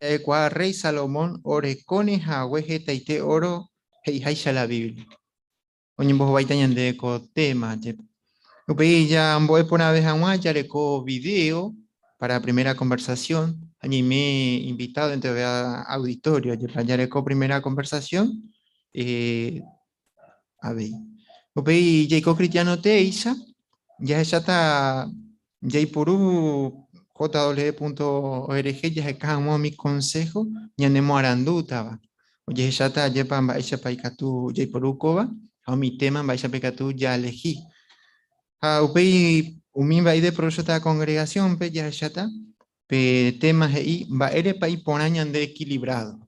Ja'ekuaa rréi Salomón orekóne hague hetaite óro he'iháicha la Biblia. Oñembohováita ñandéve ko téma jepe. Upéi jambo'e porãve hag̃ua jareko vidéo para primera conversación ha ñaime invitado enterove auditorio jepe jareko primera conversación eh, avei. Upéi jaiko cristiano teéicha jahecháta jaipuru jw.org jaheka hag̃ua umi consejo ñanemoarandútava. Ojehecháta ajépa mba'éichapa ikatu jaiporu kóva ha umi téma mba'éichapa ikatu jaalehi. Ha upéi umi mba'e ideprovéchotava congregación-pe jahecháta pe téma he'i mba'érepa iporã ñande equilibrado.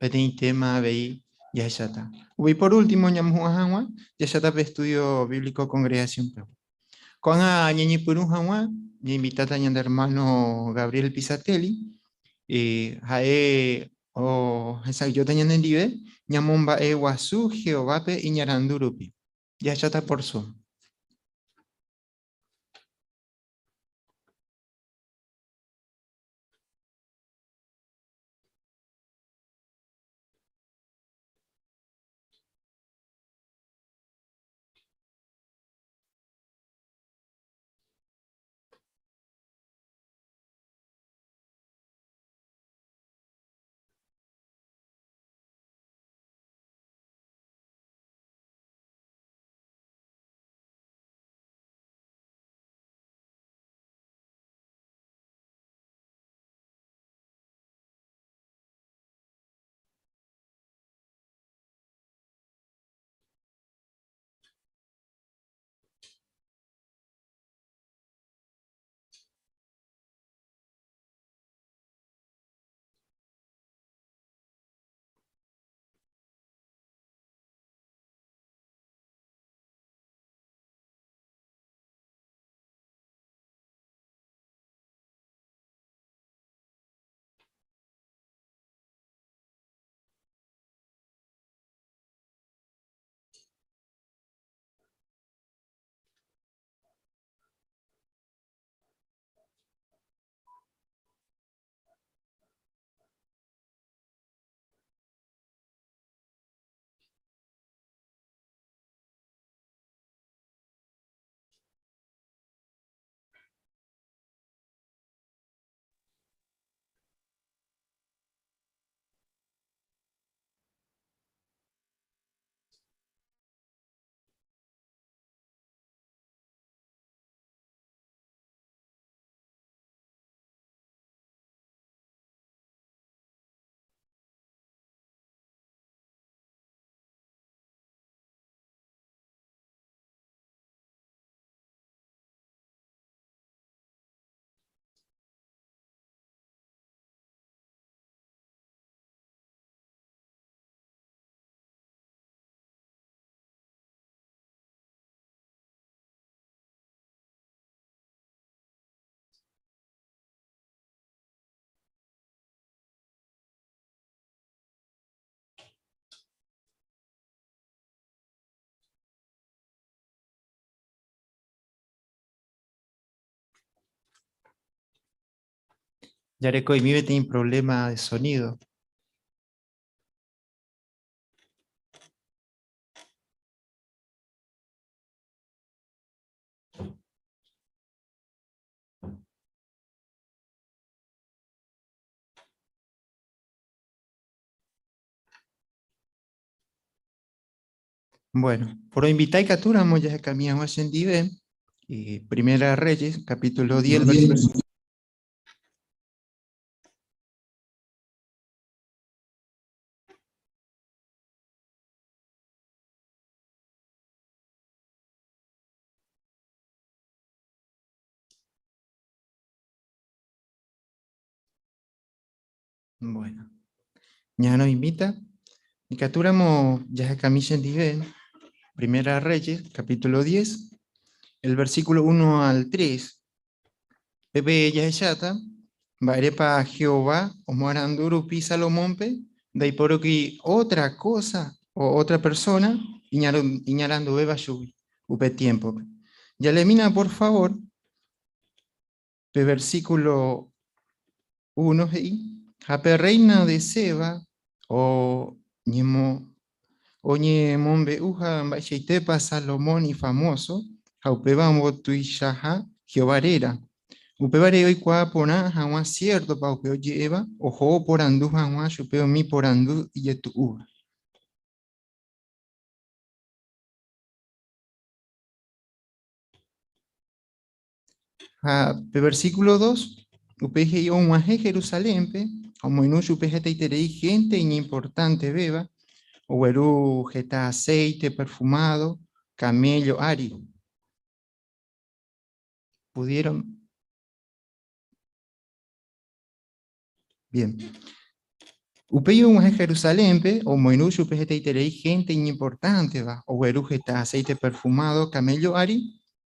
Peteĩ téma avei jahecháta. Upéi por último ñamohu'ã hag̃ua jahecháta pe estudio bíblico congregación-pe. Ko'ág̃a ñañepyrũ hag̃ua ñainvitáta ñande ermáno Gabriel Pisatelli, ha'e ohesa'ỹijóta ñanendive ñamomba'eguasu Jehovápe iñarandu rupi. Jahecháta por Zoom. Jareko'imi peteĩ problema de sonido. Bueno, poroinvita ikatúramo jahekami hag̃ua chendive, eh, Primera Reyes, capítulo 10, versículo Bueno, ñaroinvita ikatúramo jahekami chendive, Primera Reyes, capítulo 10, el versículo 1 al 3. Pépe jahecháta mba'érepa Jehová omoarandu rupi Salomónpe ndaipórupi ótra kósa o ótra persóna iñaranduvéva chugui upe tiémpope. Jaleemína por favor pe versículo 1 he'i. Ha pe rréina de Seba oñemombe'u ha mba'eichaitépa Salomón ifamóso ha upéva ombotuichaha Jehová réra. Upévare oikuaa porã hag̃ua siértopa upe oje'éva oho oporandu hag̃ua chupe umi porandu ijetu'úva. Ha pe versículo 2, upéi he'i og̃uahẽ Jerusalénpe ha omoirũ chupe hetaiterei hénte iñimportantevéva, ogueru heta aceite perfumado kaméllo ári. Pudieron. Bien. Upéi og̃uahẽ Jerusalénpe, omoirũ chupe hetaiterei hénte iñimportánteva, ogueru heta aceite perfumado kaméllo ári,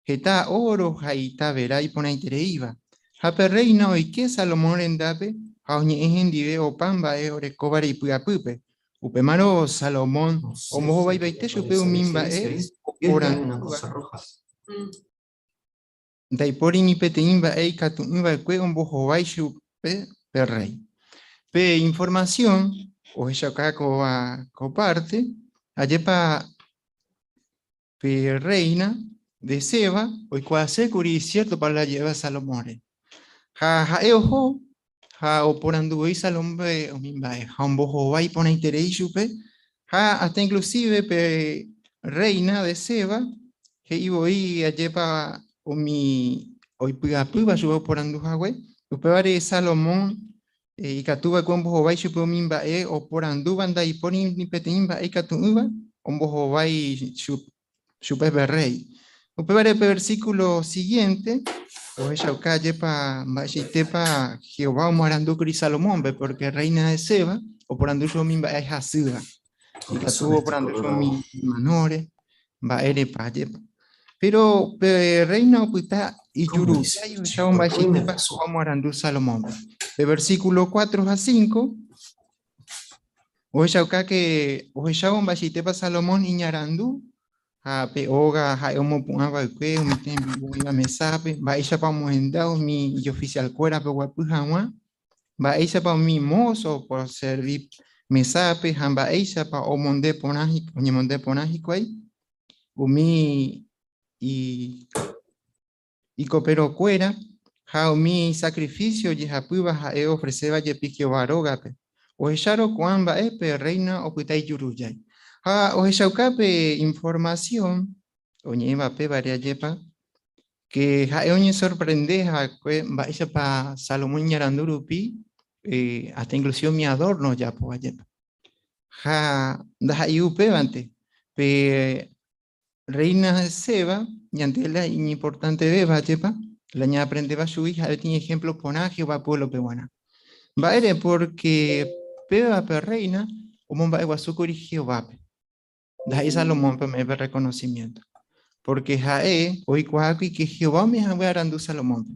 heta óro ha ita vera iporãitereíva. Ha pe rréina oike Salomón rendápe ha oñe'ẽ hendive opa mba'e orekóvare ipy'apýpe. Upémarõ Salomón No sé si ombohovaivaite te chupe parece umi que se mba'e dice, ¿ves? Esta es una oporandúva. cosa roja. Ndaipóri ni peteĩ mba'e ikatu'ỹ va'ekue ombohovái chupe pe rréi. Pe informasión ohechauka kóva ko párte, ajépa pe rréina de Seba oikuaase kuri siértopa la oje'éva Salomónre. Ha ha'e oho ha oporandu voi Salomónpe umi mba'e ha ombohovái porãiterei chupe ha hasta inclusive pe rréina de Seba he'i voi ajépa umi oipy'apýva chupe oporandu hague, upévare Salomón ikatu va'ekue ombohovái chupe umi mba'e oporandúva ndaipóri ni peteĩ mba'e ikatu'ỹva ombohovái chupe pe rréi. Upévare pe versíkulo siguiénte ohechauka ajépa mba'eichaitépa Jehová omoarandu kuri Salomónpe, pórke rréina de Seba oporandu chupe umi mba'e hasýva. Con Ikatu razón este oporandu color chupe umi abajo. manóre, mba'érepa ajépa. Péro pe rréina opyta ¿Cómo hice ijurujái esto, che? ohechávo Porque hoy me mba'eichaitépa pasó. Jehová omoarandu Salomónpe. Pe versíkulo 4 ha 5 Ohechauka ke ohechávo mba'eichaitépa Salomón iñarandu ha pe óga ha'e omopu'ã va'ekue umi tembi'u oĩva mesápe, mba'éichapa omohenda umi ijofisialkuérape oguapy hag̃ua, mba'éichapa umi móso oservi mesápe ha mba'éichapa omonde porã oñemonde porã hikuái umi Ikoperokuéra ha umi sakrifísio ojehapýva ha'e oofreséva jepi Jehová rógape. Ohechárõ ko'ã mba'e pe rréina opyta ijurujái. Ha ohechauka pe informasión oñe'ẽva pévare ajépa, ke ha'e oñesorprende va'ekue mba'éichapa Salomón iñarandu rupi hasta inclusive umi adorno ojapo ajépa. Ha ndaha'éi upévante, pe Reina de Seba, ñande la iñimportantevéva, ajépa? La ñaaprendéva chugui ha'e peteĩ ehémplo porã Jehová puévlope g̃uarã. Mba'ére? Pórke péva pe rréina omomba'eguasu kuri Jehovápe. Ndaha'éi Salomónpe ome'ẽ pe rrekonosimiénto. Pórke ha'e oikuaákuri ke Jehová ome'ẽ hague arandu Salomónpe.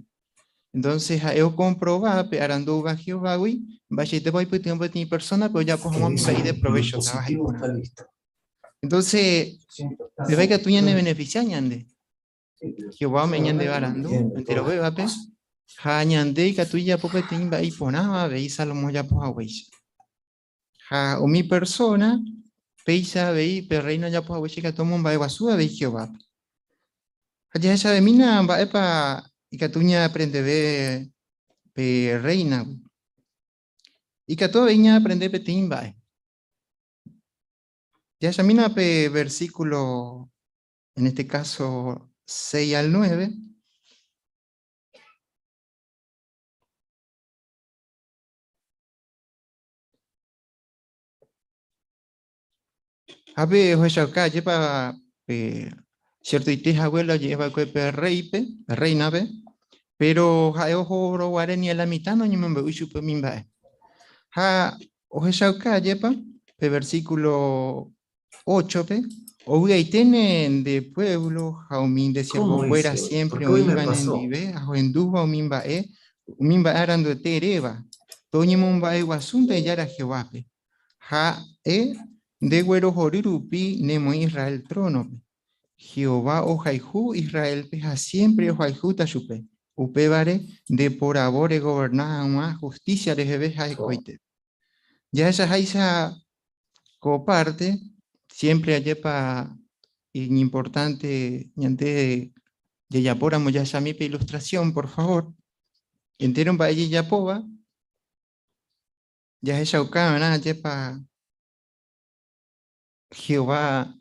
Entonces ha'e okomprova pe arandu oúva Jehovágui mba'eichaitépa oipytyvõ peteĩ persónape ojapo Que hag̃ua umi dice, mba'e el ideprovéchotava ha dispositivo está iporãva. listo. Entonces, Siento, está upéva ikatu súper. ñanebeneficia ñande. Sí, pero Jehová yo ome'ẽ la ñande verdad que no arandu entiendo todas estas enterovévape cosas. ha ñande ikatu ijapo peteĩ mba'e iporãva avei Salomón ojapo haguéicha. Ha umi persóna péicha avei pe rréino ojapo haguéicha ikatu omomba'eguasu avei Jehovápe. Ha jahechavemína mba'épa ikatu ñaaprendeve pe rréinagui. Ikatu avei ñaaprende peteĩ mba'e. Jahechamína pe versículo, en este caso 6 al 9. Ha pe ohechauka ajépa pe ciertoite hague la oje'e va'ekue pe rréipe, rréinape, péro ha'e ohórõ guare ni a la mitã noñemombe'úi chupe umi mba'e. Ha ohechauka ajépa pe versíkulo 8-pe, Ovy'aiténe nde puévlo ha umi nde ¿Cómo siervokuéra hice hoy? siémpre Porque hoy me oĩva pasó. nendive ha ohendúva umi mba'e aranduete eréva, toñemomba'eguasu nde Jára Jehovápe. Ha'e ndeguerohory rupi nemoĩ Israel trónope. Jehová ohayhu Israélpe ha siémpre ohayhúta chupe. Upévare nde poravo regoverna hag̃ua hustísia reheve ha hekoitépe. Jahechaháicha ko párte, siémpre ajépa iñimportánte ñande jajapóramo jahechami pe ilustrasión, por favór. Entéro mba'e jajapóva, jahechauka va'erã ajépa Jehová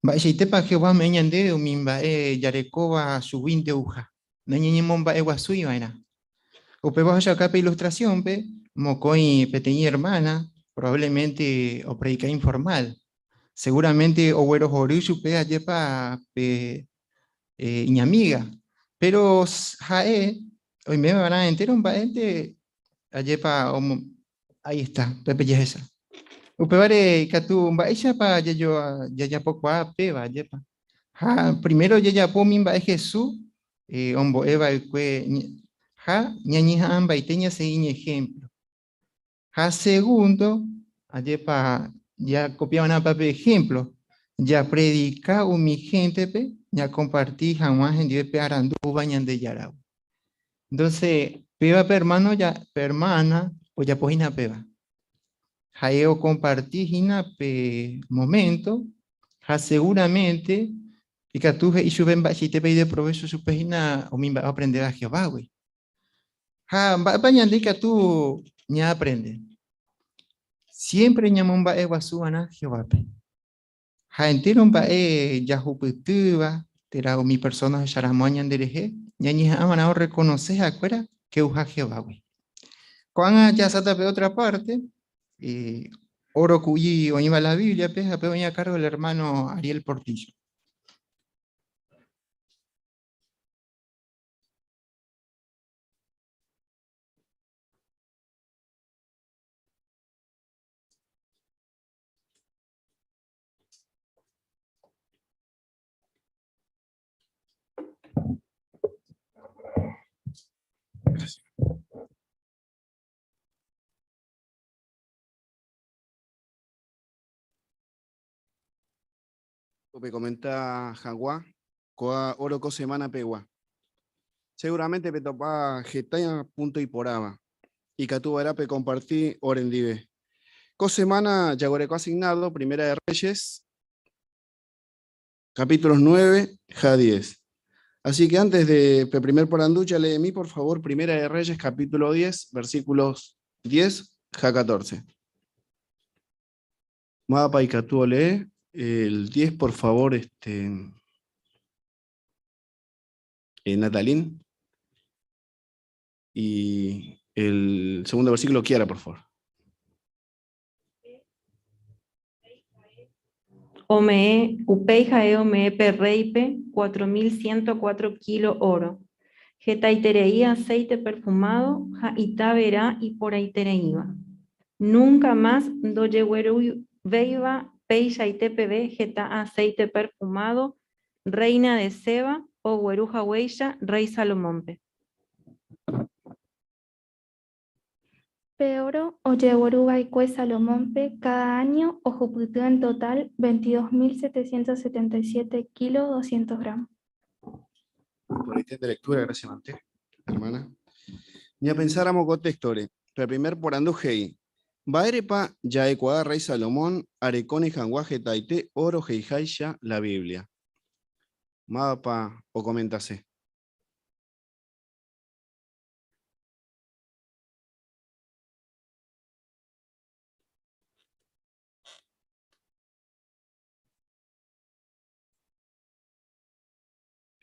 Mba'eichaitépa Jehová ome'ẽ ñandéve umi mba'e jarekóva chuguínte ouha? Nañañemomba'eguasúi va'erã. Upéva ohechauka pe ilustrasiónpe mokõi peteĩ ermána provávlemente opredika informál. Seguramente oguerohory chupe ajépa pe iñamíga. Péro ha'e oime va'erã entéro mba'énte ajépa Ahí está, pépe jehecha. Upévare ikatu mba'éichapa jajapokuaa péva, ajépa. Ha primero jajapo umi mba'e Jesús eh, ombo'e va'ekue ha ñañeha'ãmbaite ñasegi iñehémplo. Ha segundo, ajépa jakopia va'erãpa pe ehémplo, japredika umi héntepe ñakomparti hag̃ua hendive pe arandu oúva Ñandejáragui. Entonces, péva pe hermano ja, pe hermana ojapo hína péva. Ha'e okomparti hína pe momento ha seguramente ikatu he'i chupe mba'eichaitépa ideprovecho chupe hína umi mba'e oaprendéva Jehovágui. Ha mba'épa ñande ikatu ñaaprende? Siempre ñamomba'eguasuva'erã Jehovápe. Ha entéro mba'e jahupytýva térã umi persóna ohecharamo ñanderehe, ñañeha'ã va'erã orrekonose ha'ekuéra ke ouha Jehovágui. Ko'ág̃a jahasáta pe ótra párte, óro ku'i oĩva la Bíbliape ha pe oĩ a kárgo el ermáno Ariel Portillo. Gracias. Pe comenta hag̃ua ko'a oro ko semana pegua. Seguramente petopa heta punto iporãva. Ikatu va'erã pekomparti orendive. Ko semana jaguereko asignado Primera de Reyes, capítulos 9 ja 10. Así que antes de pe primer porandu, ya leemi por favor Primera de Reyes, capítulo 10, versículos 10 ja 14. Mávapa ikatu olee el 10, por favor, este, Natalín. Y el segundo versículo, Kiara, por favor. Ome'ẽ, upéi ha'e ome'ẽ pe rréipe 4104 kílo óro, hetaiterei aséite perfumádo ha ita vera iporãitereíva. Núnka mas ndojegueruvéiva peichaite peve heta aséite perfumádo rréina de Seba ogueru haguéicha rréi Salomónpe. Pe óro ojegueru va'ekue Salomónpe káda áño ohupyty en totál 22 777 kílo doscientos gramo. Por ahí de lectura, gracias Mante, hermana. Ñapensáramo ko téxtore, pe primer porandu he'i, Mba'érepa ja'ekuaa rréi Salomón arekóne hag̃ua hetaite óro he'iháicha la Biblia? Mávapa okomentase?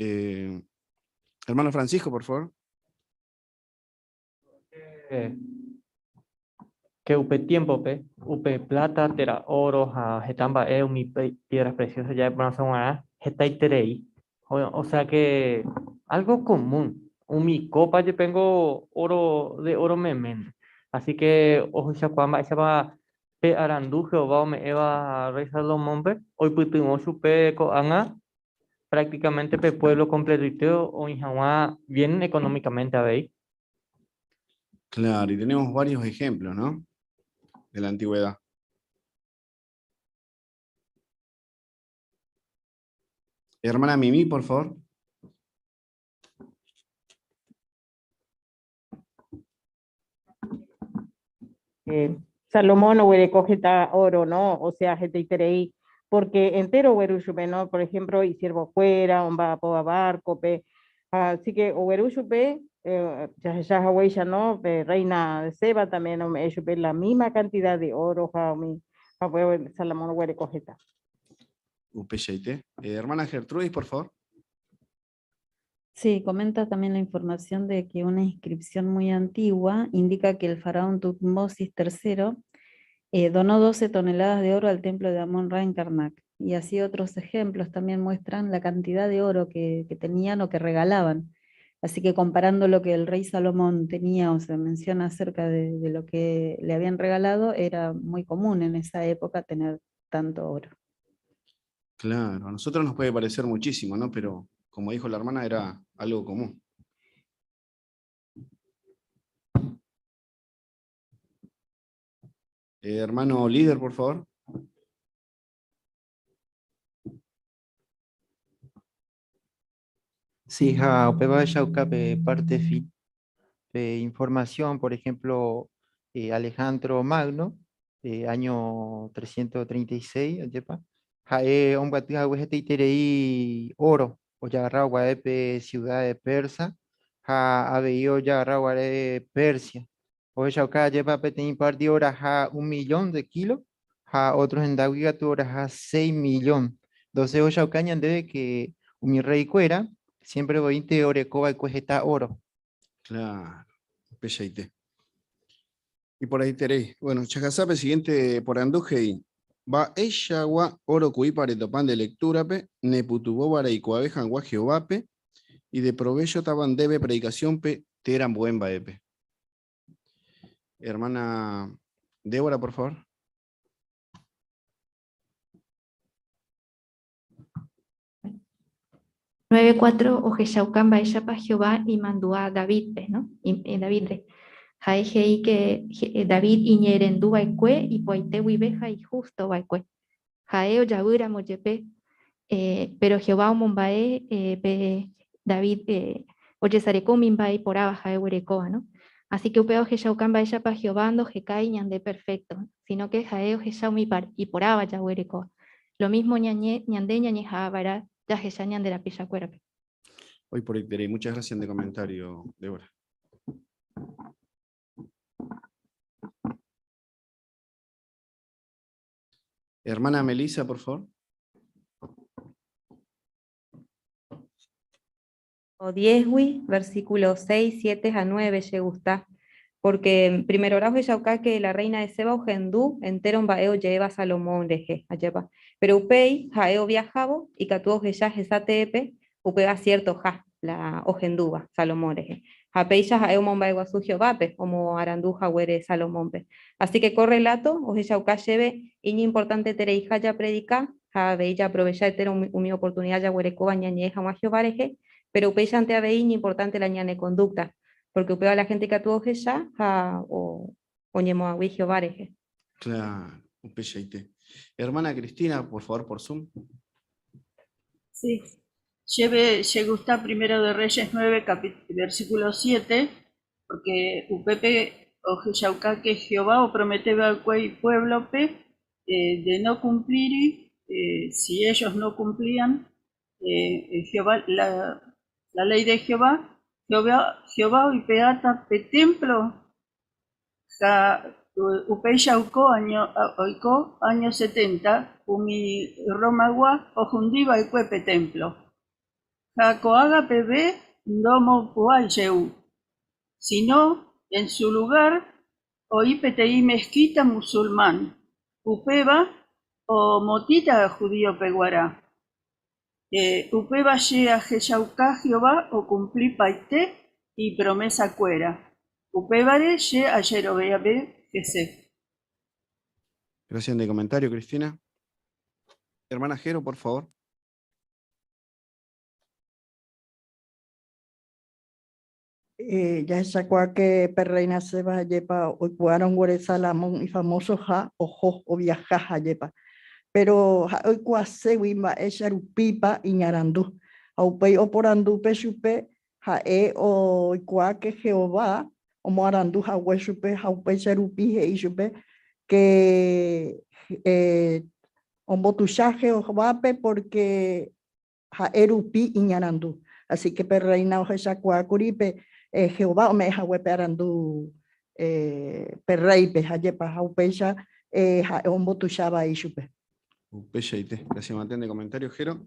Eh, hermano Francisco, por favor. Eh, que upe tiempo-pe, upe plata térã oro ha heta mba'e umi piedras preciosas ja'eporãse g̃uarã hetaiterei. O sea que algo común, umi copa jepengo oro de oro meménte. Así que ohechakuaa mba'éichapa pe arandu Jehová ome'ẽva rey Salomón-pe oipytyvõ chupe ko'ág̃a prácticamente pe pueblo completoite oĩ hag̃ua bien económicamente avei. Claro, y tenemos varios ejemplos, ¿no? De la antigüedad. Hermana Mimi, por favor. Eh, Salomón oguereko heta oro, no? O sea, hetaiterei, porque entero ogueru chupe, no? Por ejemplo, isiervokuéra, omba'apóva barco-pe, así que ogueru chupe, eh, jahecha haguéicha, no? Pe reina de Seba también ome'ẽ chupe la misma cantidad de oro ha umi ha upéva Salomón oguereko heta. Upeichaite. Eh, hermana Gertrudis, por favor. Sí, comenta también la información de que una inscripción muy antigua indica que el faraón Tutmosis III donó 12 toneladas de oro al templo de Amón-Ra en Karnak. Y así otros ejemplos también muestran la cantidad de oro que tenían o que regalaban. Así que comparando lo que el rey Salomón tenía o se menciona acerca de lo que le habían regalado, era muy común en esa época tener tanto oro. Claro, a nosotros nos puede parecer muchísimo, ¿no? Pero como dijo la hermana, era algo común. Hermano líder, por favor. Sí, ha upéva ohechauka pe parte fi, pe información, por ejemplo, Alejandro Magno, año 336, ajépa, ha'e ombyaty hague hetaiterei oro ojagarra guare pe ciudad de Persa ha avei ojagarra guare Persia. Ohechauka ajépa peteĩ parte oraha un millón de kilo ha otro hendágui katu oraha seis millón. Entonces ohechauka ñandéve que umi rey-kuéra siempre voínte oreko va'ekue heta oro. Claro, upeichaite. Iporãiterei. Bueno, jahasápe siguiente porandu he'i, Mba'eichagua oro ku'ípa retopa nde lectura-pe nepytyvõva reikuaave hag̃ua Jehovápe ideprovéchotava ndéve predikasiónpe térã ambue mba'épe? Hermana Débora, por favor. 9:4 ohechauka mba'éichapa Jehová imandu'a Davídpe, no? Davídre. Ha'e he'i ke David iñe'ẽrendu va'ekue ipo'aite guive ha ihústo va'ekue. Ha'e ojavýramo jepe, péro Jehová omomba'e pe David ojesareko umi mba'e iporãva ha'e oguerekóva, no? Así ke upéva ohechauka mba'éichapa Jehová ndohekái ñande perfékto, síno ke ha'e ohecha umi iporãva jaguerekóva. Lo mismo ñañe, ñande ñañeha'ã va'erã jahecha ñande rapichakuérape. Hoy por hoy, muchas gracias de comentario, Débora. Hermana Melissa, por favor. O 10-gui, versículo 6, 7 ha 9 che gusta, porque primerorã ohechauka que la reina de Seba ohendu entéro mba'e oje'éva Salomón rehe, ajépa. Péro upéi ha'e oviahávo ikatu ohecha hesa teépe upéva siertoha la ohendúva Salomón rehe. Ha péicha ha'e omomba'eguasu Jehovápe omoarandu haguére Salomónpe. Así que ko rreláto ohechauka chéve iñimportantetereiha japredika ha avei jaaprovecha entéro umi oportunida jaguerekóva ñañe'ẽ hag̃ua Jehová rehe, péro upéichante avei iñimportánte la ñane kondúkta, pórke upéva la hénte ikatu ohecha ha oñemoag̃ui Jehová rehe. Claro, upeichaite. Hermana Cristina, por favor, por Zoom. Sí. Chéve che gusta Primero de Reyes 9, versículo 7, porque upépe ohechauka que Jehová opromete va'ekue ipuéblope de no cumplir, si ellos no cumplían Jehová, la, la ley de Jehová, Jehová, Jehová oipe'áta pe templo ha upéicha oiko año, oiko año 70 umi Romagua ohundi va'ekue pe templo. Ha ko'ág̃a peve ndomopu'ãi jey, sino en su lugar oĩ peteĩ mezquita musulmán, upéva omotĩta judíope g̃uarã. Upéva che ahechauka Jehová okumplipaite ipromesakuéra, upévare che ajeroviave hese. Gracias de comentario, Cristina. Hermana Jero, por favor. Jahechakuaáke pe rréina Seba ajépa oikuaárõ guare Salomón ifamosoha oho oviaha ajépa. Péro ha'e oikuaaségui mba'éicha rupípa iñarandu. Ha upéi oporandúpe chupe, ha'e oikuaa ke Jehová omoarandu hague chupe ha upéicha rupi he'i chupe ke ombotuicha Jehovápe pórke ha'e rupi iñarandu. Así ke pe rréina ohechakuaa kuri pe Jehová ome'ẽ hague pe arandu pe rréipe, ajépa, ha upéicha ha'e ombotuicha vai chupe. Upeichaite. Gracias, Matén, de comentario, Jero.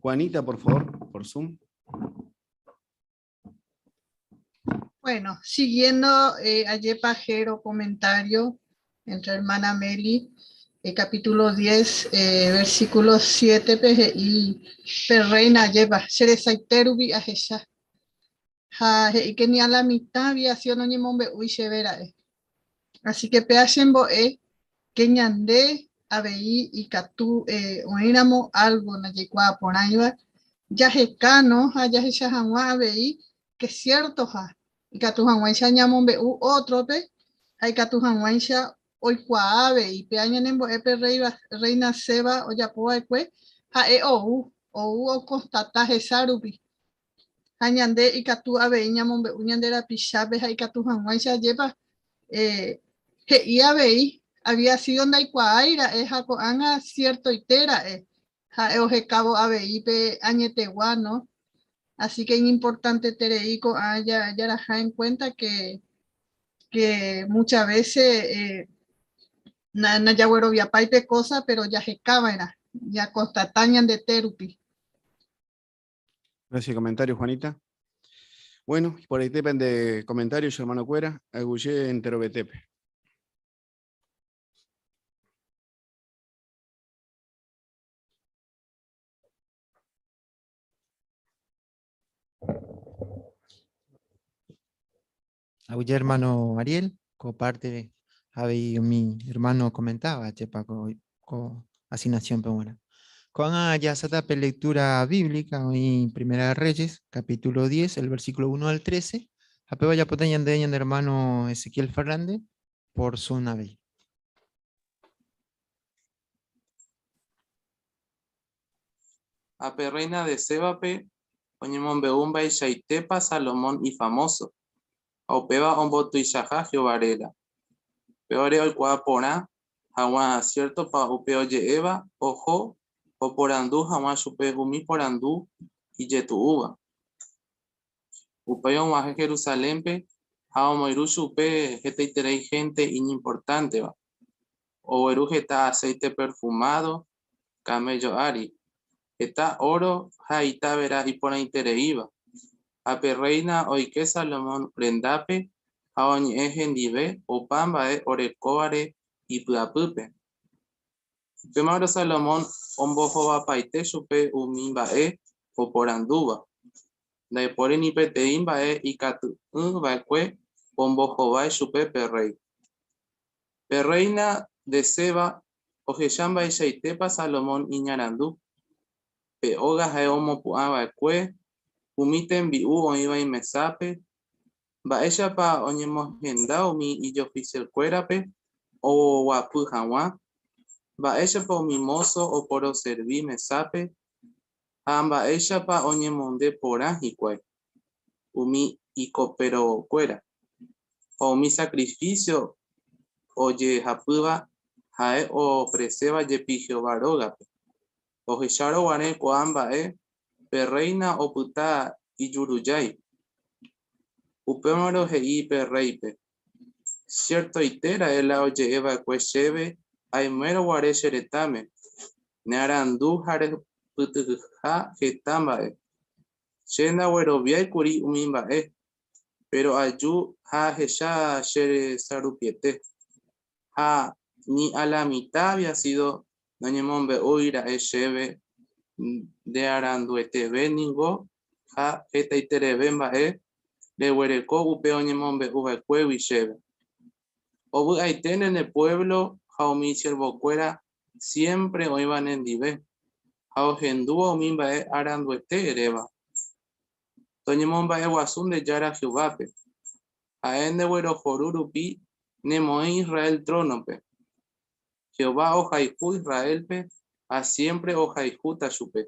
Juanita, por favor, por Zoom. Bueno, siguiendo ajépa Jero comentario entre hermana Meli, el capítulo 10, versículo 7 pe he'i pe reina ajépa, che resaite rupi ahecha. Ha he'i que ni a la mitã había sido noñemombe'úi chéve ra'e. Así que péa chembo'e que ñande avei ikatu oĩramo algo ndajaikuaa porãiva, jaheka, no? Ha jahecha hag̃ua avei que ciertoha, ikatu hag̃uáicha ñamombe'u ótrope ha ikatu hag̃uáicha oikuaa avei. Péa ñanembo'e pe reina Seba ojapo va'ekue, ha'e ou, ou okonstata hesa rupi. Ha ñande ikatu avei ñamombe'u ñande rapichápe ha ikatu hag̃uáicha ajépa he'i avei, había sido ndaikuaái ra'e ha ko'ág̃a ciertoite ra'e, ha'e ohekávo avei pe añetegua, no? Así que iñimportanteterei ko'ã jaraha en cuenta que que muchas veces najagueroviapái pe cosa, pero jahekava'erã, ñaconstata ñandete rupi. Gracias, comentario, Juanita. Bueno, por ahí depende comentarios, hermano Cuera, Aguye entero BTP. Aguye, hermano Ariel, comparte, avei mi hermano comentaba, chepa, ko asignación pe g̃uarã. Ko'ág̃a jaháta pe lectura bíblica oĩ Primera de Reyes, capítulo 10, el versículo 1 al 13, ha péva ojapóta ñande ñane hermano Ezequiel Fernández por Zoom avei. Ha pe rréina de Sébape oñemombe'u mba'eichaitépa Salomón ifamóso, ha upéva ombotuichaha Jehová réra. Pévare oikuaa porã hag̃ua siértopa upe oje'éva oho oporandu hag̃ua chupe umi porandu ijetu'úva. Upéi og̃uahẽ Jerusalénpe ha omoirũ chupe hetaiterei hénte iñimportánteva. Ogueru heta aséite perfumádo kaméllo ári, heta óro ha ita vera iporãitereíva. Ha pe rréina oike Salomón rendápe ha oñe'ẽ hendive opa mba'e orekóvare ipy'apýpe. Upémarõ Salomón ombohovapaite chupe umi mba'e oporandúva. Ndaipóri ni peteĩ mba'e ikatu'ỹ va'ekue ombohovái chupe pe rréi. Pe rréina de Seba ohecha mba'eichaitépa Salomón iñarandu, pe óga ha'e omopu'ã va'ekue, umi tembi'u oĩva imesápe, mba'éichapa oñemohenda umi ijofisialkuérape oguapy hag̃ua, mba'éichapa umi móso oporoservi mesápe ha mba'éichapa oñemonde porã hikuái umi ikoperokuéra, ha umi sakrifísio ojehapýva ha'e oofreséva jepi Jehová rógape. Ohechárõ guare ko'ã mba'e, pe rréina opyta ijurujái. Upémarõ he'i pe rréipe, Siertoite ra'e la oje'e va'ekue chéve aimérõ guare che retãme, ne arandu ha repytyhyha heta mba'e. Che ndagueroviái kuri umi mba'e, péro aju ha ahecha che resarupiete. Ha ni a la mitã había sido noñemombe'úi ra'e chéve nde arandueteve ningo ha hetaitereve mba'e reguereko upe oñemombe'u va'ekuégui chéve. Ovy'aiténe ne puévlo ha umi isiervokuéra siémpre oĩva nendive, ha ohendúva umi mba'e aranduete eréva. Toñemomba'eguasu nde Jára Jehovápe, ha'e ndeguerohory rupi nemoĩ Israel trónope. Jehová ohayhu Israélpe. Ha siémpre ohayhúta chupe.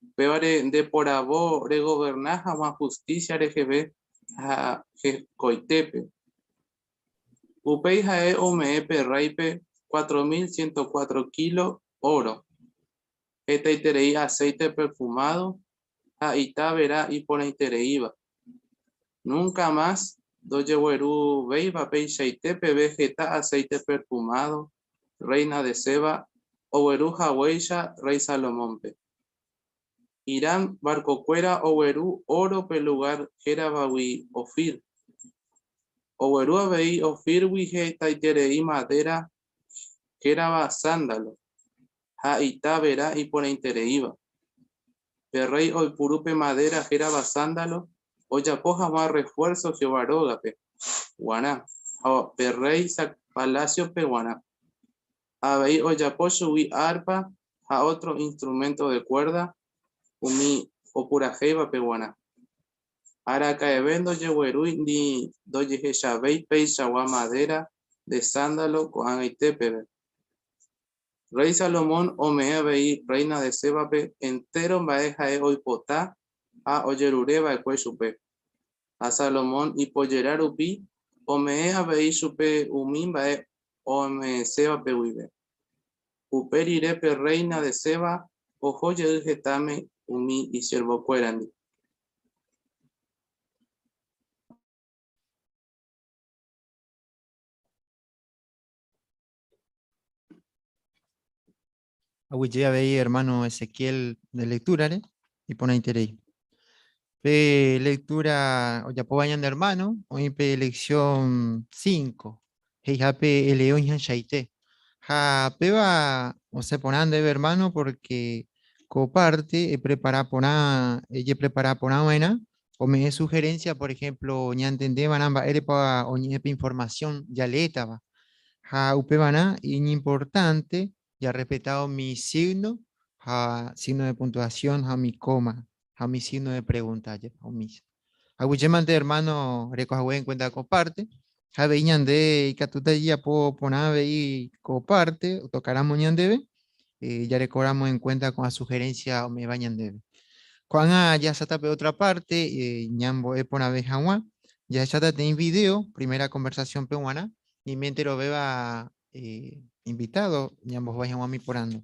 Upévare nde poravo regoverna hag̃ua hustísia reheve ha hekoitépe. Upéi ha'e ome'ẽ pe rréipe 4104 kílo óro, hetaiterei aséite perfumádo ha ita vera iporãitereíva. Núnka mas ndojegueruvéiva peichaite peve heta aséite perfumádo rréina de Seba ogueru haguéicha rréi Salomónpe. Hiram varkokuéra ogueru óro pe lugár héravagui Ofir. Ogueru avei Ofírgui hetaiterei madéra hérava sándalo ha ita vera iporãitereíva. Pe rréi oipuru pe madéra hérava sándalo ojapo hag̃ua rrefuérso Jehová rógape g̃uarã ha pe rréi palásiope g̃uarã. Avei ojapo chugui árpa ha ótro instruménto de kuérda umi opurahéivape g̃uarã. Araka'eve ndojeguerúi ni ndojehechavéi peichagua madéra de sándalo ko'ag̃aite peve. Rréi Salomón ome'ẽ avei rréina de Sébape entéro mba'e ha'e oipota ha ojerure va'ekue chupe. Ha Salomón ipojera rupi ome'ẽ avei chupe umi mba'e ome'ẽsévape guive. Upe rire pe rréina de Seba oho jey hetãme umi isiervokuérandi. Aguyje avei hermano Ezequiel de lectura-re, iporãiterei. Pe lectura ojapóva ñande hermano, oĩ pe lección 5, he'ihápe elee oĩhachaite. Ha péva osẽ porã ndéve hermano porque ko parte eprepara porã, ejeprepara porã va'erã, ome'ẽ sugerencia, por ejemplo, ñantende va'erã mba'érepa oñe'ẽ pe información jaleétava. Ha upevarã iñimportante jarrespeta umi signo ha signo de puntuación ha umi coma ha umi signo de pregunta jepa umícha. Aguyjémante hermano reko hague en cuenta ko parte ha avei ñande ikatúta jajapo porã avei ko parte otokáramo ñandéve eh, jarekóramo en cuenta ko'ã sugerencia ome'ẽva ñandéve. Ko'ág̃a jahasáta pe otra parte eh, ñambo'e porãve hag̃ua, jahecháta peteĩ video primera conversación-pe g̃uarã, ñaime enterovéva eh, invitado ñambohovái hag̃ua umi porandu.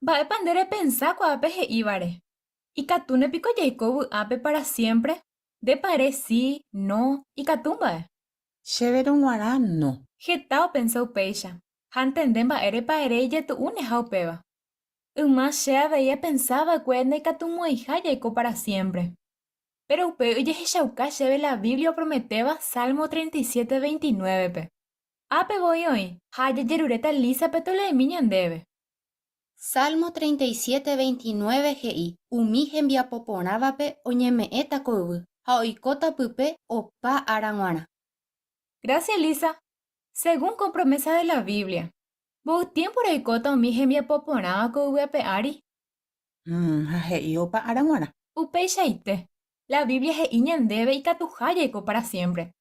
Mba'épa nde repensa ko'ápe he'ívare? Ikatúne piko jaiko vy'ápe pára siémpre? Ndépa ere si, no, ikatu mba'e? Chéverõ g̃uarã no. Heta opensa upéicha, ha antende mba'érepa ere ijetu'úneha upéva. Yma che avei apensa va'ekue ndaikatumo'ãiha jaiko pára siémpre. Péro upéi ojehechauka chéve la Biblia oprometéva Salmo 37, 29-pe. Ápe voi oĩ, ha jajeruréta Lísape toleemi ñandéve. Salmo 37, 29 he'i, Umi hembiapo porãvape oñeme'ẽta ko yvy, ha oikóta pype opa ára g̃uarã. Grásia Lisa, según ko promésa de la Biblia, mboy tiémpore oikóta umi hembiapo porãva ko yvy ape ári? Ha he'i opa ára g̃uarã. Upeichaite, la Biblia he'i ñandéve ikatuha jaiko pára siémpre.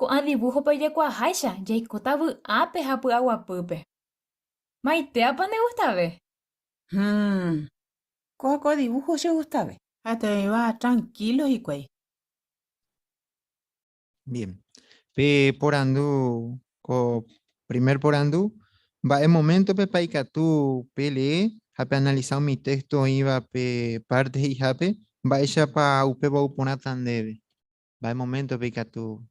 Ko'ã divúhope ojekuaaháicha jaikóta vy'ápe ha py'aguapýpe. Maitéapa ndegustave? Hum. Kóva ko divúho chegustave. Ha'ete oĩva trankílo hikuái. Bien. Pe porandu, ko primer porandu, mba'e moméntopepa ikatu pelee ha peanalisa umi téxto oĩva pe párte he'ihápe mba'éichapa upéva ou porãta ndéve? Mba'e moméntope ikatu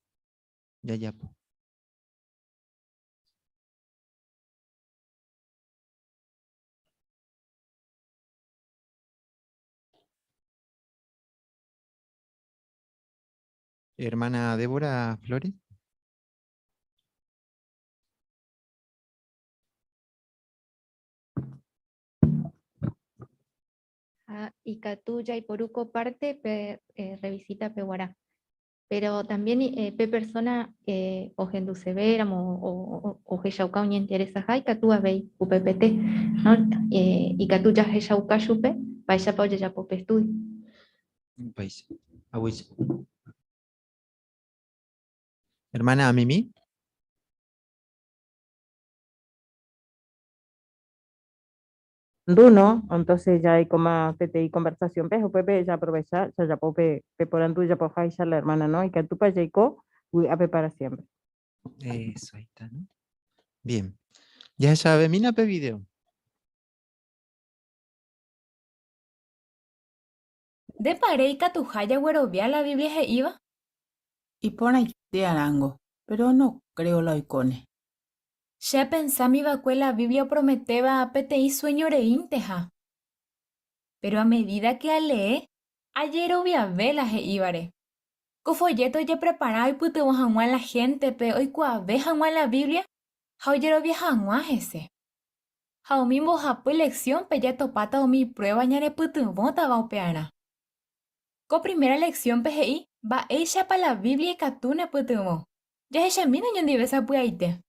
jajapo? Hermana Débora Flores. Ha ikatu jaiporu ko parte pe eh, revisita peguarã. Pero también pe persona ohendusevéramo o ohechauka oñeinteresaha ikatu avei upepete, no? Ikatu jahechauka chupe mba'éichapa ojejapo pe estudio. Upéicha. Aguyje. Hermana Mimi. Ndu, no? Entonces ya hay como peteĩ conversación pe upépe ya aprovecha jajapo pe pe porandu japoháicha la hermana, no? Ikatúpa jaiko vy'ápe para siempre. Eso, ahí está, ¿no? Bien. Jahechavemína pe video. Ndépa ere ikatuha jaguerovia la Biblia he'íva? Iporãite arango, pero no creo la oikóne. Che apensámi va'ekue la Biblia oprometéva peteĩ sueño reínteha. Péro a medída ke alee, ajeroviave la he'ívare. Ko folléto ojeprepara oipytyvõ hag̃ua la héntepe oikuaave hag̃ua la Biblia ha ojerovia hag̃ua hese. Ha umi mbohapy leksiónpe jatopáta umi pruéva ñanepytyvõtava upearã. Ko primera leksiónpe he'i mba'éichapa la Biblia ikatu nepytyvõ. Jahechamína oñondive sapy'aite.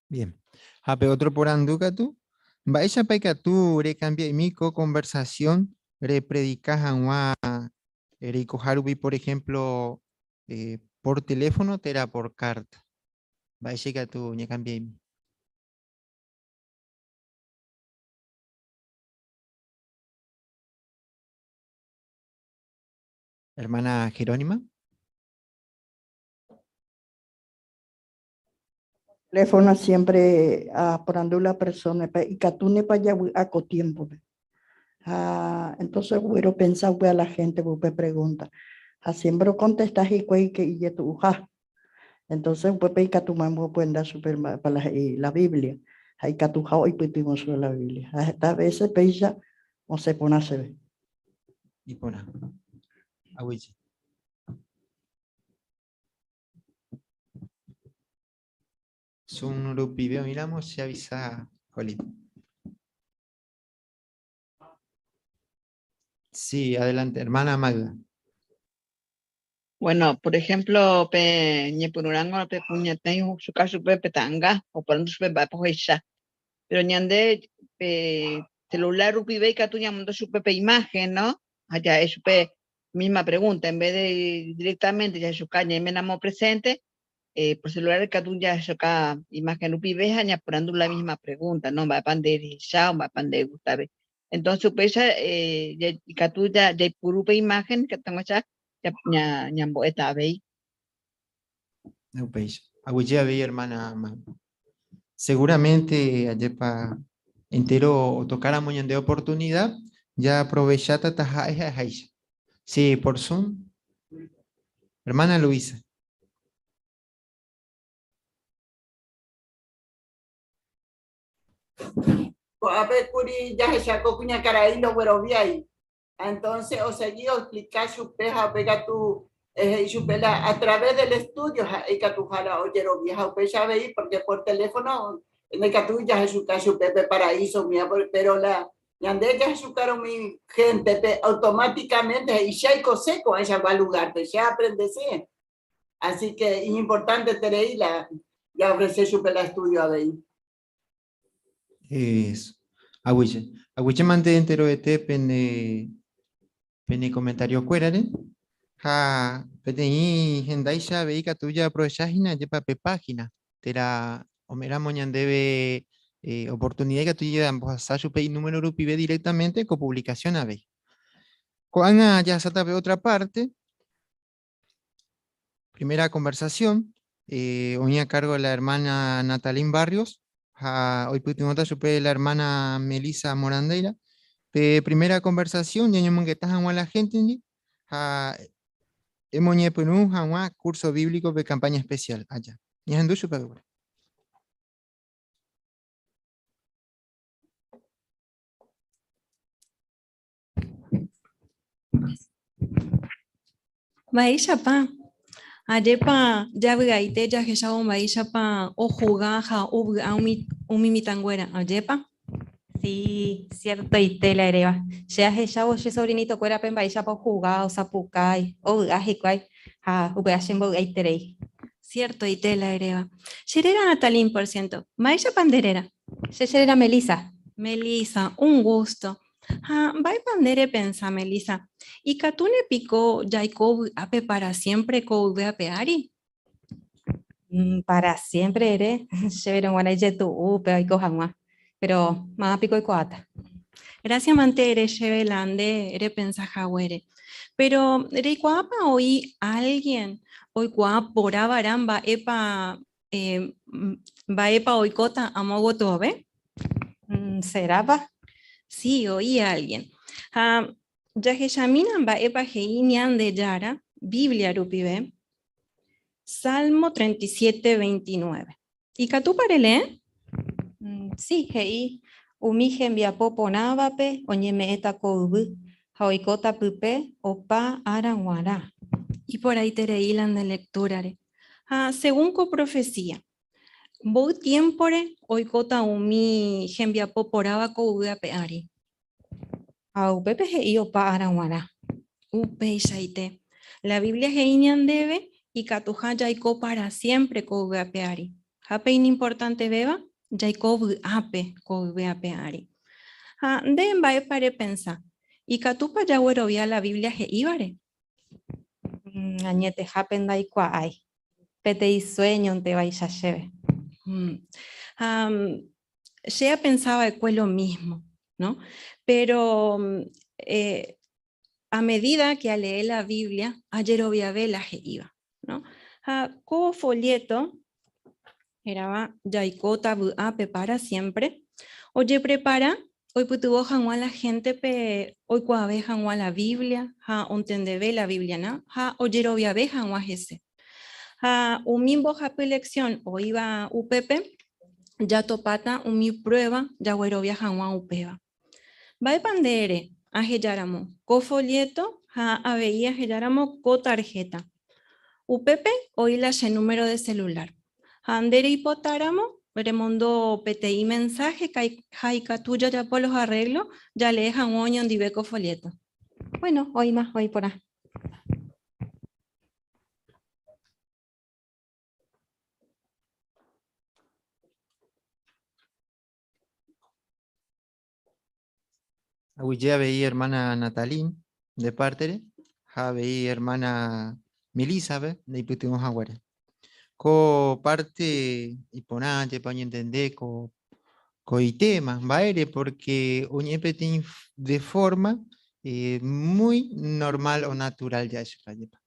Bien. Ha pe ótro porandu katu, mba'éichapa ikatu rekambia'imi ko konversasión repredika hag̃ua reikoha rupi, por ehémplo, por teléfono térã por kárta? Mba'éicha ikatu ñakambia'imi? Hermana Jerónima. Teléfono siempre aporandu la persona pe ikatúnepa javy'a ko tiempo-pe. Ha entonces guero pensa upe a la gente upe pregunta. Ha siempre ocontesta hikuái que ijetu'uha. Entonces upépe ikatúma ombopyenda chupe mba'épa la he'i la Biblia ha ikatuha oipytyvõ chupe la Biblia. Ha heta veces péicha osẽ porã chéve. Iporã. Aguyje. Zoom rupive oĩramo che avisa, Jolita. Sí, adelante, hermana Magda. Bueno, por ejemplo, pe ñepyrũrãngo pe kuñataĩ ohuchuka chupe pe ta'anga, oporandu chupe mba'épa ohecha. Pero ñande pe celular rupive ikatu ñamondo chupe pe imagen, no? Ha ja'e chupe misma pregunta, en vez de directamente jahechuka ñaiménamo presente, eh, por celular ikatu jahechuka imagen rupive ha ñaporandu la misma pregunta, no? Mba'épa nde rehecha o mba'épa nde gustave. Entonces upéicha eh, ikatu jaipuru pe imagen ikatu hag̃uáicha ñambo'éta avei. Upéicha. Aguyje avei hermana Magda. Seguramente ajépa entero otokáramo ñande oportunidad, jaaprovecháta taha'e ha'eháicha. Sí, por Zoom. Hermana Luisa. Ko'ápe kuri jahecha ko kuñakarai ndogueroviái. Ha entonces osegi oexplika chupe ha upe katu he'i chupe la a través del estudio ha'e ikatuha la ojerovia ha upéicha avei porque por teléfono ndaikatúi jahechuka chupe pe paraíso umíva pero la ñande jahechukárõ umi héntepe automáticamente he'i che aikose ko'ãichagua lugar-pe, che aaprendese. Así que iñimportanteterei la jaofrese chupe la estudio avei. Eso. Aguyje. Aguyje mante enteroete pene pene comentariokuérare ha peteĩ hendáicha avei katu jaaprovecha hína ajépa pe página térã ome'ẽramo ñandéve eh, oportunidad ikatu ñambohasa chupe inúmero rupive directamente ko publicación avei. Ko'ág̃a jahasáta pe otra parte. Primera conversación, eh, oĩ a cargo la hermana Natalín Barrios, ha oipytyvõta chupe la hermana Melissa Morandeira. Pe primera conversación ñañomongeta hag̃ua la gente-ndi ha emoñepyrũ hag̃ua curso bíblico pe campaña especial aja. Ñahendu chupe aguyje. Mba'éichapa? Ajépa javy'aite jahechávo mba'éichapa ohuga ha ovy'a umi mitãnguéra, ajépa? Sí, ciertoite la eréva. Che ahechávo che sobrinito-kuérape mba'éichapa ohuga, osapukái, ovy'a hikuái ha upéva chembovy'aiterei. Ciertoite la eréva. Che réra Natalín, por ciento. Mba'éichapa nde réra? Che cheréra Melissa. Melissa, un gusto. Ha mba'épa nde repensa, Melissa? Ikatúne piko jaiko vy'ápe para siempre ko yvy ape ári? Mm, para siempre ere, chéverõ g̃uarã ijetu'u pe oiko hag̃ua, péro máva piko oikuaáta. Gracia mante ere chéve la nde repensa haguére. Péro reikuaápa oĩ álgien oikuaa porã va'erã mba'épa mba'épa oikóta amo gotyove? Serápa? Si, oĩ álgien. Ha jahechamína mba'épa he'i Ñandejára Biblia rupive, Salmo 37, 29. Ikatúpa relee? Si, he'i, Umi hembiapo porãvape oñeme'ẽta ko yvy, ha oikóta pype opa ára g̃uarã. Iporãiterei la nde lektúrare. Ha según ko profesía, mboy tiémpore oikóta umi hembiapo porãva ko yvy ape ári? Ha upépe he'i opa ára g̃uarã. Upeichaite. La Biblia he'i ñandéve ikatuha jaiko pára siémpre ko yvy ape ári. Ha pe iñimportantevéva, jaiko vy'ápe ko yvy ape ári. Ha nde mba'épa repensa? Ikatúpa jaguerovia la Biblia he'ívare? Añetehápe ndaikuaái. Peteĩ suéñonte vaicha chéve. Ha che apensa va'ekue lo mismo, no? Pero a medida que alee la Biblia, ajeroviave la he'íva, no? Ha ko folleto hérava Jaikóta vy'ápe para siempre, ojeprepara oipytyvõ hag̃ua la héntepe oikuaave hag̃ua la Biblia ha ontendeve la Biblia-na ha ojeroviave hag̃ua hese. Ha umi mbohapy lección oĩva upépe jatopáta umi prueba jaguerovia hag̃ua upéva. Mba'épa nde ere ahejáramo ko folleto ha avei ahejáramo ko tarjeta? Upépe oĩ la che número de celular. Ha nde reipotáramo remondo peteĩ mensaje ha ikatu jajapo los arreglos jalee hag̃ua oñondive ko folleto. Bueno, oĩma, oĩ porã. Aguyje avei hermana Natalín nde pártere ha avei hermana Melissa-pe ndeipytyvõ haguére. Ko parte iporã jepa oñentende ko ko itéma. Mba'ére? Porque oñe'ẽ peteĩ de forma muy normal o natural ja'echupe jepa.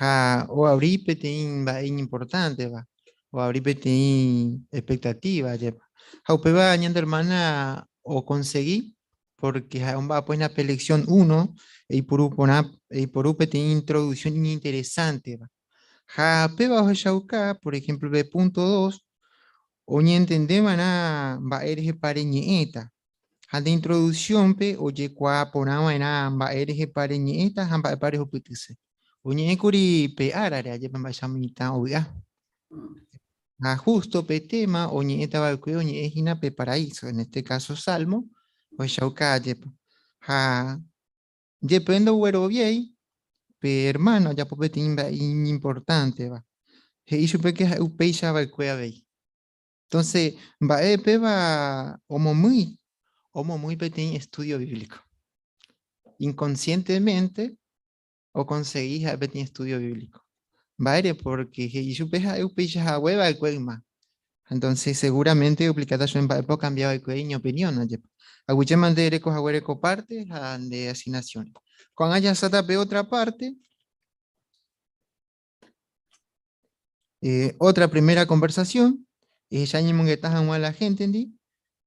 Ha oabri peteĩ mba'e iñimportánteva, oabri peteĩ expectativa jepa. Ha upéva ñande hermana okonsegi porque ha'e omba'apo hína pe lección uno eipuru porã, eiporu peteĩ introducción iñinteresánteva. Ha péva ohechauka, por ejemplo, pe punto dos, oñentende va'erã mba'e rehepa reñe'ẽta. Ha nde introducción-pe ojekuaa porã va'erã mba'e rehepa reñe'ẽta ha mba'épa rehupytyse. Oñe'ẽkuri pe árare, ajépa mba'éicha mitã ovy'a. Ha justo pe tema oñe'ẽta va'ekue oñe'ẽ hína pe paraíso, en este caso Salmo, ohechauka ajépa. Ha jepe ndogueroviái, pe hermano ojapo peteĩ mba'e iñimportánteva. He'i chupe ke ha'e upéicha va'ekue avei. Entonces, mba'e péva omomýi? Omomýi peteĩ estudio bíblico. Inconscientemente okonsegi ha'e peteĩ estudio bíblico. Mba'ére? Porque he'i chupe ha'e upéicha hague va'ekue yma. Entonces, seguramente oexplikáta chupe mba'épa okambia va'ekue iñopinión, ajépa. Aguyjéma nde ereko haguére ko parte ha nde asignación. Ko'ág̃a jahasáta pe otra parte. Eh, otra primera conversación, ehecha ñemongeta hag̃ua la héntendi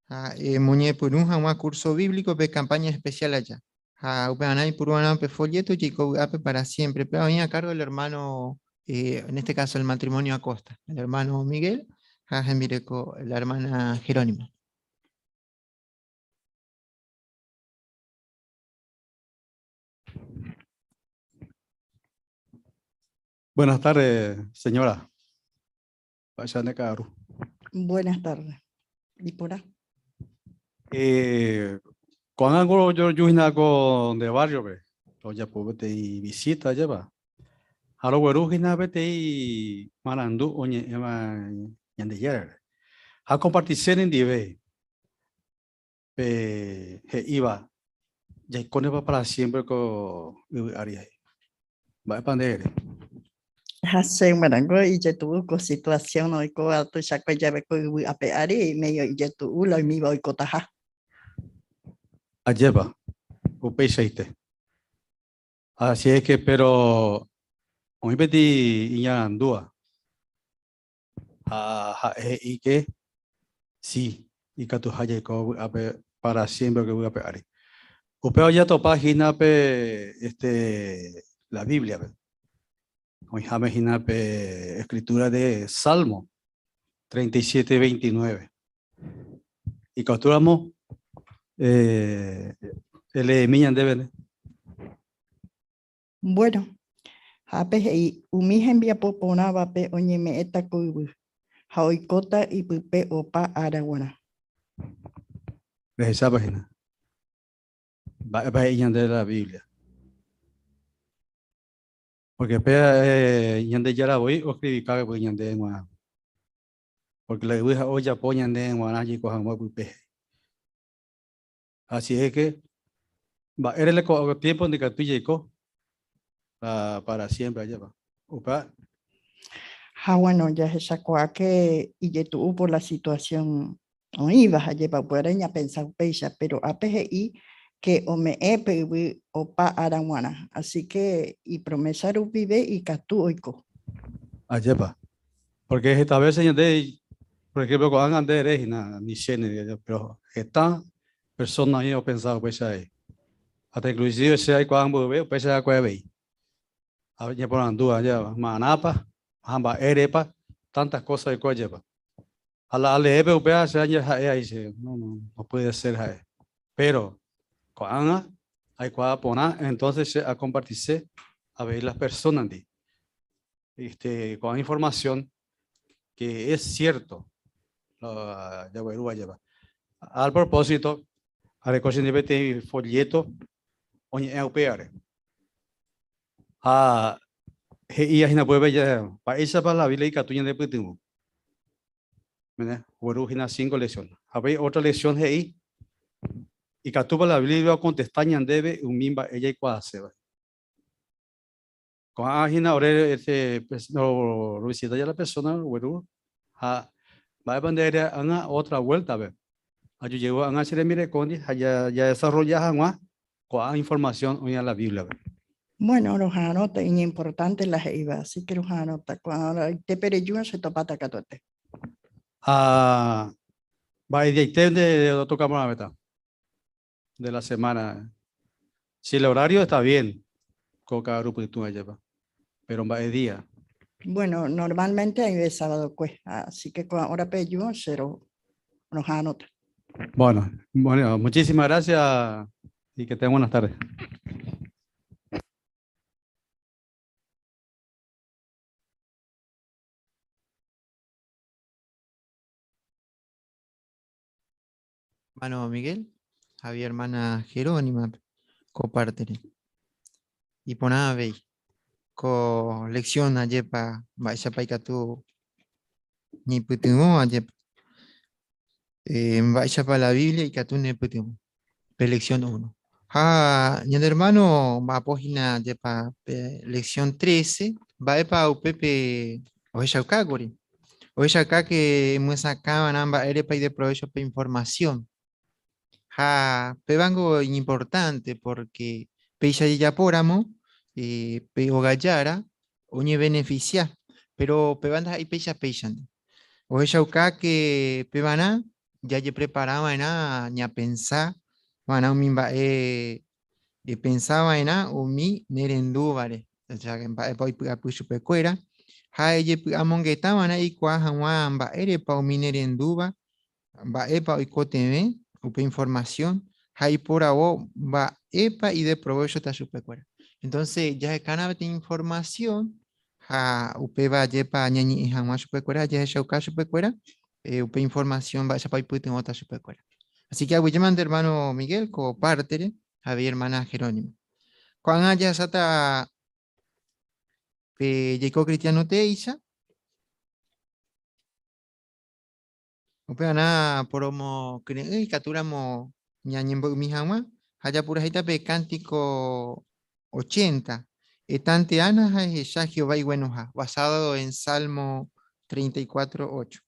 ha emoñepyrũ hag̃ua curso bíblico pe campaña especial aja. Ha upearã ipuru'arã pe folleto Jaiko vy'ápe para siempre. Péva oĩ a cargo del hermano, eh, en este caso el matrimonio Acosta, el hermano Miguel ha hembireko la hermana Jerónima. Buenas tardes, señora. Mba'éicha nde ka'aru. Buenas tardes. Iporã. Eh, ko'ág̃a rojuhína ko nde barrio-pe, rojapo peteĩ visita ajépa. Ha rogueru hína peteĩ marandu oñe'ẽva Ñandejárare. Ha compartise nendive pe he'íva jaikónepa para siempre ko yvy ári he'i. Mba'épa nde ere? Ha che g̃uarãngo ijetu'u ko situación oikóva tuichakue jave ko yvy ape ári medio ijetu'u la oimíva oikotaha. Ajépa, upeichaite. Así es que pero oĩ peteĩ iñarandúva ha ha'e he'i que si ikatuha jaiko vy'ápe para siempre ko yvy ape ári. Upéva ojatopa hína pe este la Biblia-pe. Oĩháme hína pe escritura de Salmo 37, 29. Ikatúramo eh, eleemi ñandéve ne. Bueno, hápe he'i, umi hembiapo porãvape oñeme'ẽta ko yvy, ha oikóta ipype opa ára guarã. Rehechápa hína? Mba'épa he'i ñande la Biblia? Porque péa eh, Ñandejára voi oscribika va'ekue ñandéve g̃uarã. Porque la yvy ha'e ojapo ñandéve g̃uarã jaiko hag̃ua pype. Así es que mba'ére le ko tiempo ndikatúi jaiko para siempre ajépa. Upéva. Ha bueno, jahechakuaa que ijetu'u por la situación oĩva, ajépa upévare ñapensa upéicha, pero ápe he'i que ome'ẽ pe yvy opa ára g̃uarã, así que ipromesa rupive ikatu oiko. Ajépa. Porque heta veces ñande, por ejemplo, ko'ág̃a nde ere hína ni che ne, pero heta persona oĩ opensa upéicha avei. Hasta inclusive che aikuaa mboyve upéicha akue avei. Ha ñaporandu aja ma'arãpa ha mba'érepa tantas cosas oiko ajépa. Ha la aleépe upéva che ha'e ahí che, no, no, no puede ser ha'e. Pero ko'ág̃a aikuaa porã entonces che akompartise avei las personas-ndi este, ko'ã información que es cierto la jaguerúva ajépa. Al propósito, areko chendive peteĩ folleto oñe'ẽ upévare. Ha he'íva hína upépe mba'éichapa la Biblia ikatu ñandepytyvõ. Ogueru hína cinco lección. Ha upéi otra lección he'i ikatúpa la Biblia okontesta ñandéve umi mba'e jaikuaaséva. Ko'ã hína ore este, rovisita ja la persona ogueru ha mba'épa nde ere ág̃a otra vuelta-pe. Aju jey ág̃a che rembirekóndi ha jadesarrolla hag̃ua ko'ã información oĩva la Biblia-pe. Bueno, roha'arõta, iñimportánte la he'íva, así que roha'arõta. Ko'ã horaitépe reju ha chetopáta katuete. Ha mba'e diaite nde otoka porãvéta de la semana. Si el horario está bien, ko ka'arupytũ ajépa, pero mba'e día. Bueno, normalmente aĩve sabadokue, así que ko'ã hórape eju che roha'arõta. Bueno, bueno, muchísimas gracias y que tengan buenas tardes. Hermano Miguel, Javier, hermana Jerónima, compartiré. Iporã avei ko lección ajépa mba'éichapa ikatu ñaipytyvõ ajépa. Eh, mba'éichapa la Biblia ikatu nepytyvõ. Pe lección 1. Ha ñande hermano mba'apo hína ajépa pe lección 13, mba'épa upépe ohechaukákuri. Ohechauka que myesakãva'erã mba'érepa ideprovecho pe información. Ha pévango iñimportante porque péicha jejapóramo eh, pe ogajára oñebeneficia, pero péva ndaha'éi péicha péichante. Ohechauka que pevarã jajeprepara va'erã ñapensa va'erã umi mba'e epensa va'erã umi nerendúvare, mba'épa oipy'apy chupekuéra, ha ejepy'amongeta va'erã eikuaa hag̃ua mba'érepa umi nerendúva mba'épa oikotevẽ upe información ha iporavo mba'épa ideprovéchota chupekuéra. Entonces, jahekárã peteĩ información ha upéva ajépa ñañe'ẽ hag̃ua chupekuéra, jahechauka chupekuéra eh, upe información mba'éichapa oipytyvõta chupekuéra. Así que aguyjémante hermano Miguel ko pártere ha avei hermana Jerónima. Ko'ág̃a jahasáta pe jaiko cristiano teéicha. Upevarã poromokyre'ỹ ikatúramo ñañembo'ymi hag̃ua ha japurahéita pe kántiko 80, Etanteána ha ehecha Jehová iguenoha, basado en Salmo 34, 8.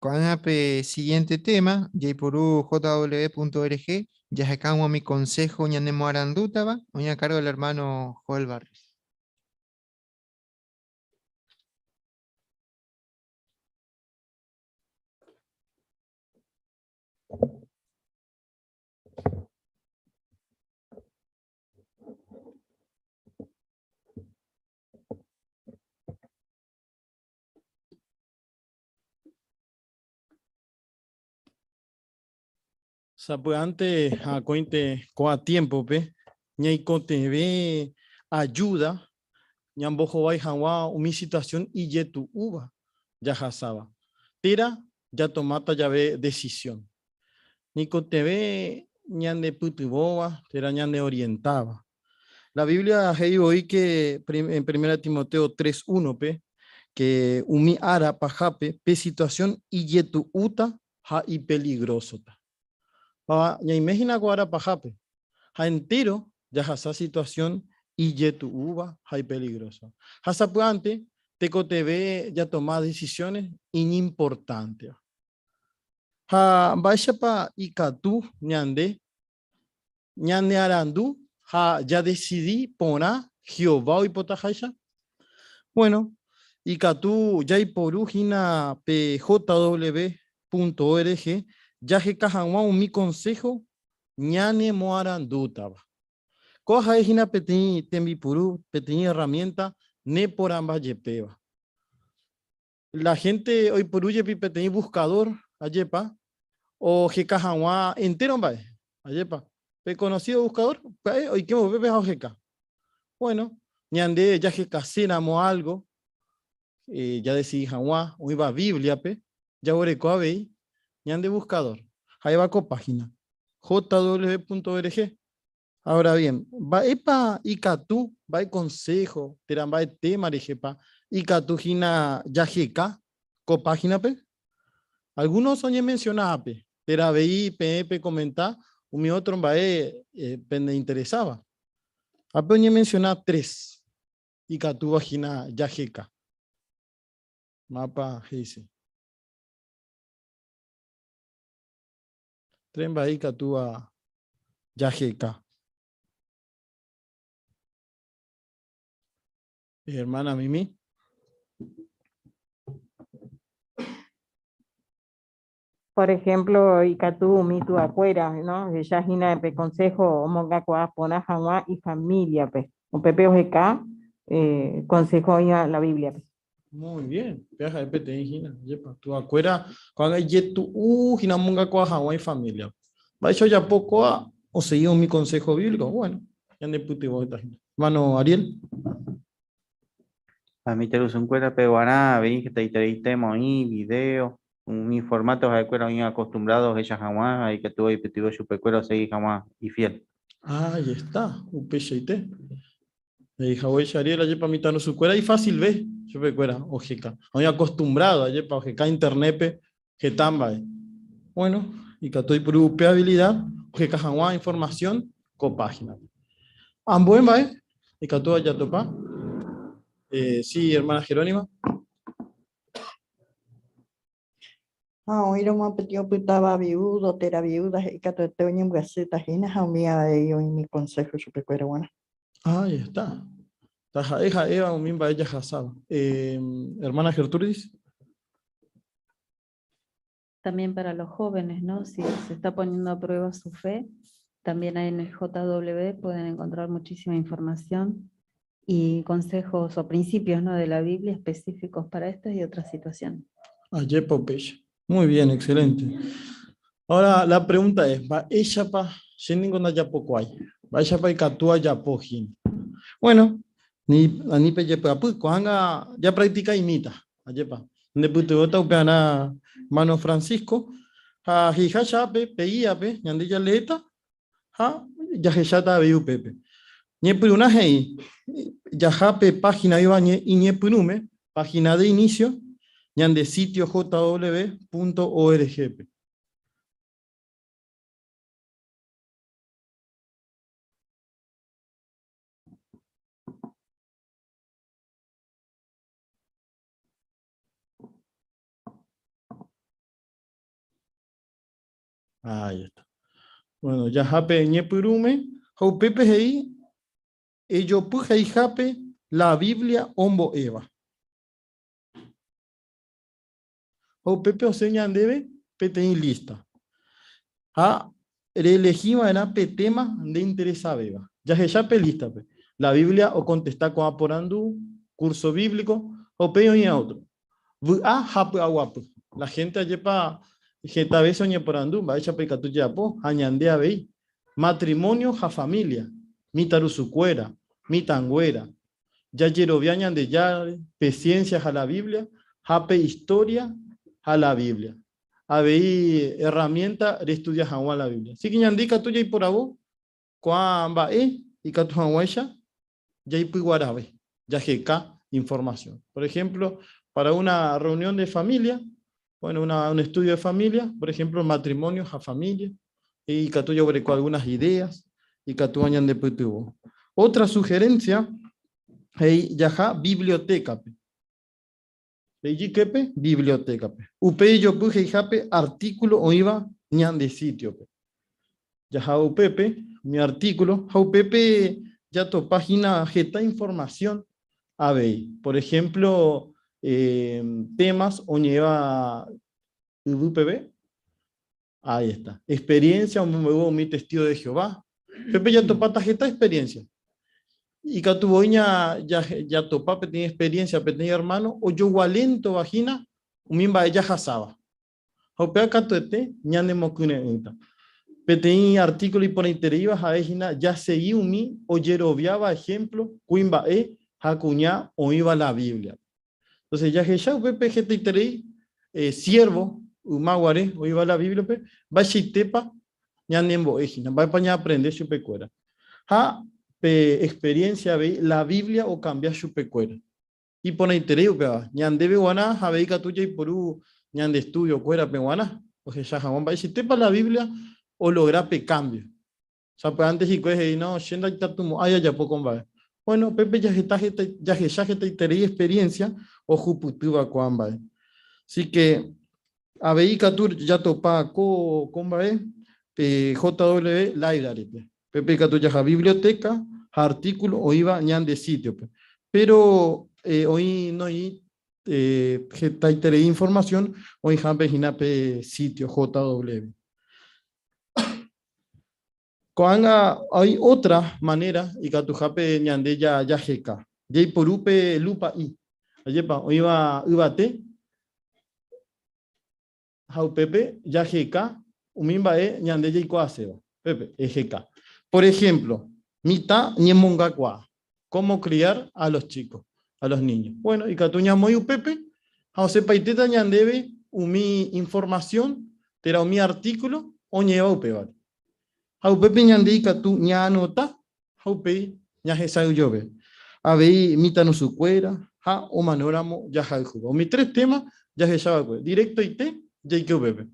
Ko'ág̃a pe siguiente tema, jaiporu jw.org jaheka hag̃ua umi konsého ñanemoarandútava, oĩ a cargo del hermano Joel Barrios. Sapy'ánte ha akóinte ko'ã tiémpope ñaikotevẽ ajúda ñambohovái hag̃ua umi situasión ijetu'úva jahasáva, térã jatomáta jave desisión. Ñaikotevẽ ñanepytyvõva térã ñaneorientáva. La Biblia he'i voi que en 1 Timoteo 3.1-pe que umi ára pahápe pe situación ijetu'úta ha ipeligrósota. Ha ñaime hína ko ára pahápe ha entéro jahasa situación ijetu'úva ha ipeligrósova. Ha sapy'ánte tekotevẽ jatoma decisiones iñimportánteva. Ha mba'éichapa ikatu ñande ñanearandu ha jadesidi porã Jehová oipotaháicha? Bueno, ikatu jaiporu hína pe jw.org jaheka hag̃ua umi konsého ñanemoarandútava. Kóva ha'e hína peteĩ tembipuru, peteĩ herramienta neporãmba jepéva. La gente oiporu jepi peteĩ buscador, ajépa, oheka hag̃ua entero mba'e, ajépa. Pe conocido buscador, pya'e oikévo upépe ha oheka. Bueno, ñande jahekaséramo algo, eh, jadecidi hag̃ua oĩva Biblia-pe, jaguereko avei ñande buscador. Ha'éva ko página, jw.org. Ahora bien, mba'épa ikatu, mba'e consejo térã mba'e tema rehepa ikatu hína jaheka ko página-pe? Algunos oñemenciona ápe, térã avei peẽ pekomenta umi otro mba'e peneinteresáva. Ápe oñemenciona tres ikatúva hína jaheka. Mápa he'ise. Tres mba'e ikatúva jaheka. Hermana Mimi. Por ejemplo, ikatu umi tuakuéra, no? Ohecha hína pe consejo omongakuaa porã hag̃ua ifamíliape. Upépe oheka eh, consejo oĩva la Bíbliape. Muy bien, péa ha'e peteĩ hína, ajépa. Tuakuéra ko'ág̃a ijetu'u hína omongakuaa hag̃ua ifamíliape. Mba'éicha ojapo kóa osegi umi consejo bíblico? Bueno, ñanepytyvõ heta hína. Hermano Ariel. Ha mitãrusunkuérape guarã avei hetaiterei tema oĩ, video, umi formato ha'ekuéra oĩ acostumbrado ohecha hag̃ua ha ikatu oipytyvõ chupekuéra osegi hag̃ua ifiel. Ahí está, upeichaite. He'i haguéicha Ariel, ajépa mitãrusukuéra ifásilve chupekuéra oheka. Oĩ acostumbrado, ajépa oheka internet-pe heta mba'e. Bueno, ikatu oipuru upe habilidad oheka hag̃ua información ko página-pe. Ambue mba'e ikatu ajatopa. Eh, sí, hermana Jerónima. Ha oĩramo peteĩ opytáva viúdo térã viúda he'i katuete oñembyasýta hína ha umi avei oĩmi konsého chupekuéra g̃uarã. Ahí está. Taha'e ha'éva umi mba'e jahasáva. Eh, hermana Gertrudis. También para los jóvenes, ¿no? Si se está poniendo a prueba su fe, también ahí en el JW pueden encontrar muchísima información y consejos o principios, ¿no? de la Biblia específicos para estas y otras situaciones. Ajépa upéicha. Muy bien, excelente. Ahora la pregunta es, mba'éichapa che ningo ndajapokuaái? Mba'éichapa ikatu ajapo hína? Bueno, ni ani pejepy'apy, ko'ág̃a japractica'imíta. Ajépa, nde pytyvõta upearã hermano Francisco, ha he'iháicha ápe, pe guía-pe, ñande jaleéta ha jahecháta avei upépe. Ñepyrũrã he'i, jaha pe página oĩva iñepyrũme, página de inicio, ñande sitio jw.org-pe. Ahí está. Bueno, jahápe ñepyrũme ha upépe he'i ejopy he'ihápe la Biblia ombo'éva. Ha upépe osẽ ñandéve peteĩ lista. Ha reelehi va'erã pe tema nde interesavéva. Jahecha pe lístape. La Biblia okontesta ko'ã porandu, curso bíblico, ha upéi oĩva ótro. Vy'a ha py'aguapy. La hénte ajépa heta vése oñeporandu mba'éichapa ikatu jajapo ha ñande avei. Matrimonio ha familia, mitãrusukuéra, mitãnguéra, Jajerovia Ñandejárare, pe ciencia ha la Biblia, ha pe historia ha la Biblia. Avei herramienta restudia hag̃ua la Biblia. Así que ñande ikatu jaiporavo ko'ã mba'e ikatu hag̃uáicha jaipyguarave, jaheka información. Por ejemplo, para una reunión de familia, bueno, una, un estudio de familia, por ejemplo, matrimonio ha familia, ikatu jaguereko algunas ideas, ikatúva ñandepytyvõ. Otra sugerencia, he'i jaha biblioteca-pe. Pe ijyképe, biblioteca-pe. Upe ijopy he'ihápe artículo oĩva ñande sitio-pe. Jaha upépe umi artículo ha upépe jatopa hína heta información avei. Por ejemplo, temas oñe'ẽva yvy peve. Ahí está. Experiencia omombe'úva umi testigo de Jehová. Pépe jatopáta heta experiencia. Ikatu voi jatopa peteĩ experiencia peteĩ hermano ojogualéntova hína umi mba'e jahasáva. Ha upéva katuete ñanemokyre'ỹta. Peteĩ artículo iporãitereíva ha'e hína jasegi umi ojeroviáva ejemplo kuimba'e ha kuña oĩva la Biblia-pe. Entonces jahecha upépe hetaiterei siervo yma guare oĩva la Biblia-pe mba'eichaitépa ñanembo'e hína, mba'épa ñaaprende chupekuéra. Ha pe experiencia avei la Biblia okambia chupekuéra. Iporãiterei upéva, ñandéve guarã ha avei katu jaiporu ñande estudio-kuérape guarã, ohecha hag̃ua mba'eichaitépa la Biblia ologra pe cambio. Sapy'ánte hikuái he'i, No, che ndaikatumo'ãi ajapo ko mba'e. Bueno, upépe jaheta heta, jahecha hetaiterei experiencia ohupytýva ko'ã mba'e. Así que, avei ikatu jatopa ko, ko mba'e pe JW Library-pe. Pépe ikatu jaha biblioteca ha artículo oĩva ñande sitio-pe. Pero oĩ noĩ hetaiterei información oĩhápe hína pe sitio JW. Ko'ág̃a oĩ ótra manéra ikatuhápe ñande jaheka. Jaiporu pe lupa'i, ajépa, oĩva yvate ha upépe jaheka umi mba'e ñande jaikuaaséva. Upépe eheka. Por ehémplo, mitã ñemongakuaa, cómo criar a los chicos, a los niños. Bueno, ikatu ñamoĩ upépe ha osẽpaitéta ñandéve umi información térã umi artículo oñe'ẽva upévare. Ha upépe ñande ikatu ñaanota ha upéi ñahesa'ỹjove. Avei mitãrusukuéra ha omanóramo jahayhúva. Umi tres téma jahecha va'ekue, directoite jaike upépe.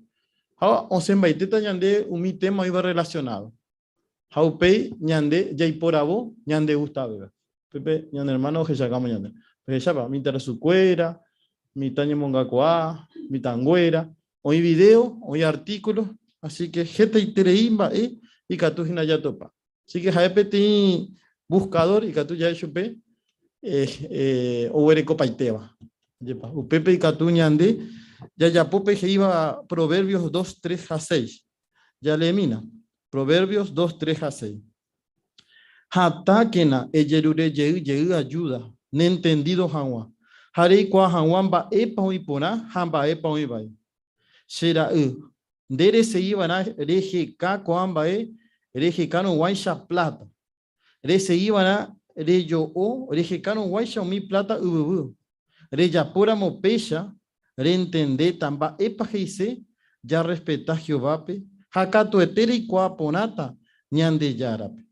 Ha osẽmbaitéta ñande umi téma oĩva relacionado. Ha upéi ñande jaiporavo ñandegustavéva. Upépe ñane hermano ohechakáma ñande. Pehechápa, mitãrusukuéra, mitã ñemongakuaa, mitãnguéra, oĩ video, oĩ artículo, así que hetaiterei mba'e ikatu hína jatopa. Así que ha'e peteĩ buscador ikatu ja'e chupe oguerekopaitéva. Jepa, upépe ikatu ñande jajapo pe he'íva Proverbios 2, 3 ha 6. Jaleemína. Proverbios 2, 3 ha 6. Hatãkena ejerure jey jey ajúda neentendido hag̃ua, ha reikuaa hag̃ua mba'épa oĩ porã ha mba'épa oĩ vai. Che ra'y, nde resegi va'erã reheka ko'ã mba'e rehekárõguáicha pláta. Resegi va'erã rejo'o rehekárõguáicha umi pláta yvyvy. Rejapóramo péicha, rentendéta mba'épa he'ise jarrespeta Jehovápe ha katuete reikuaa porãta Ñandejárape.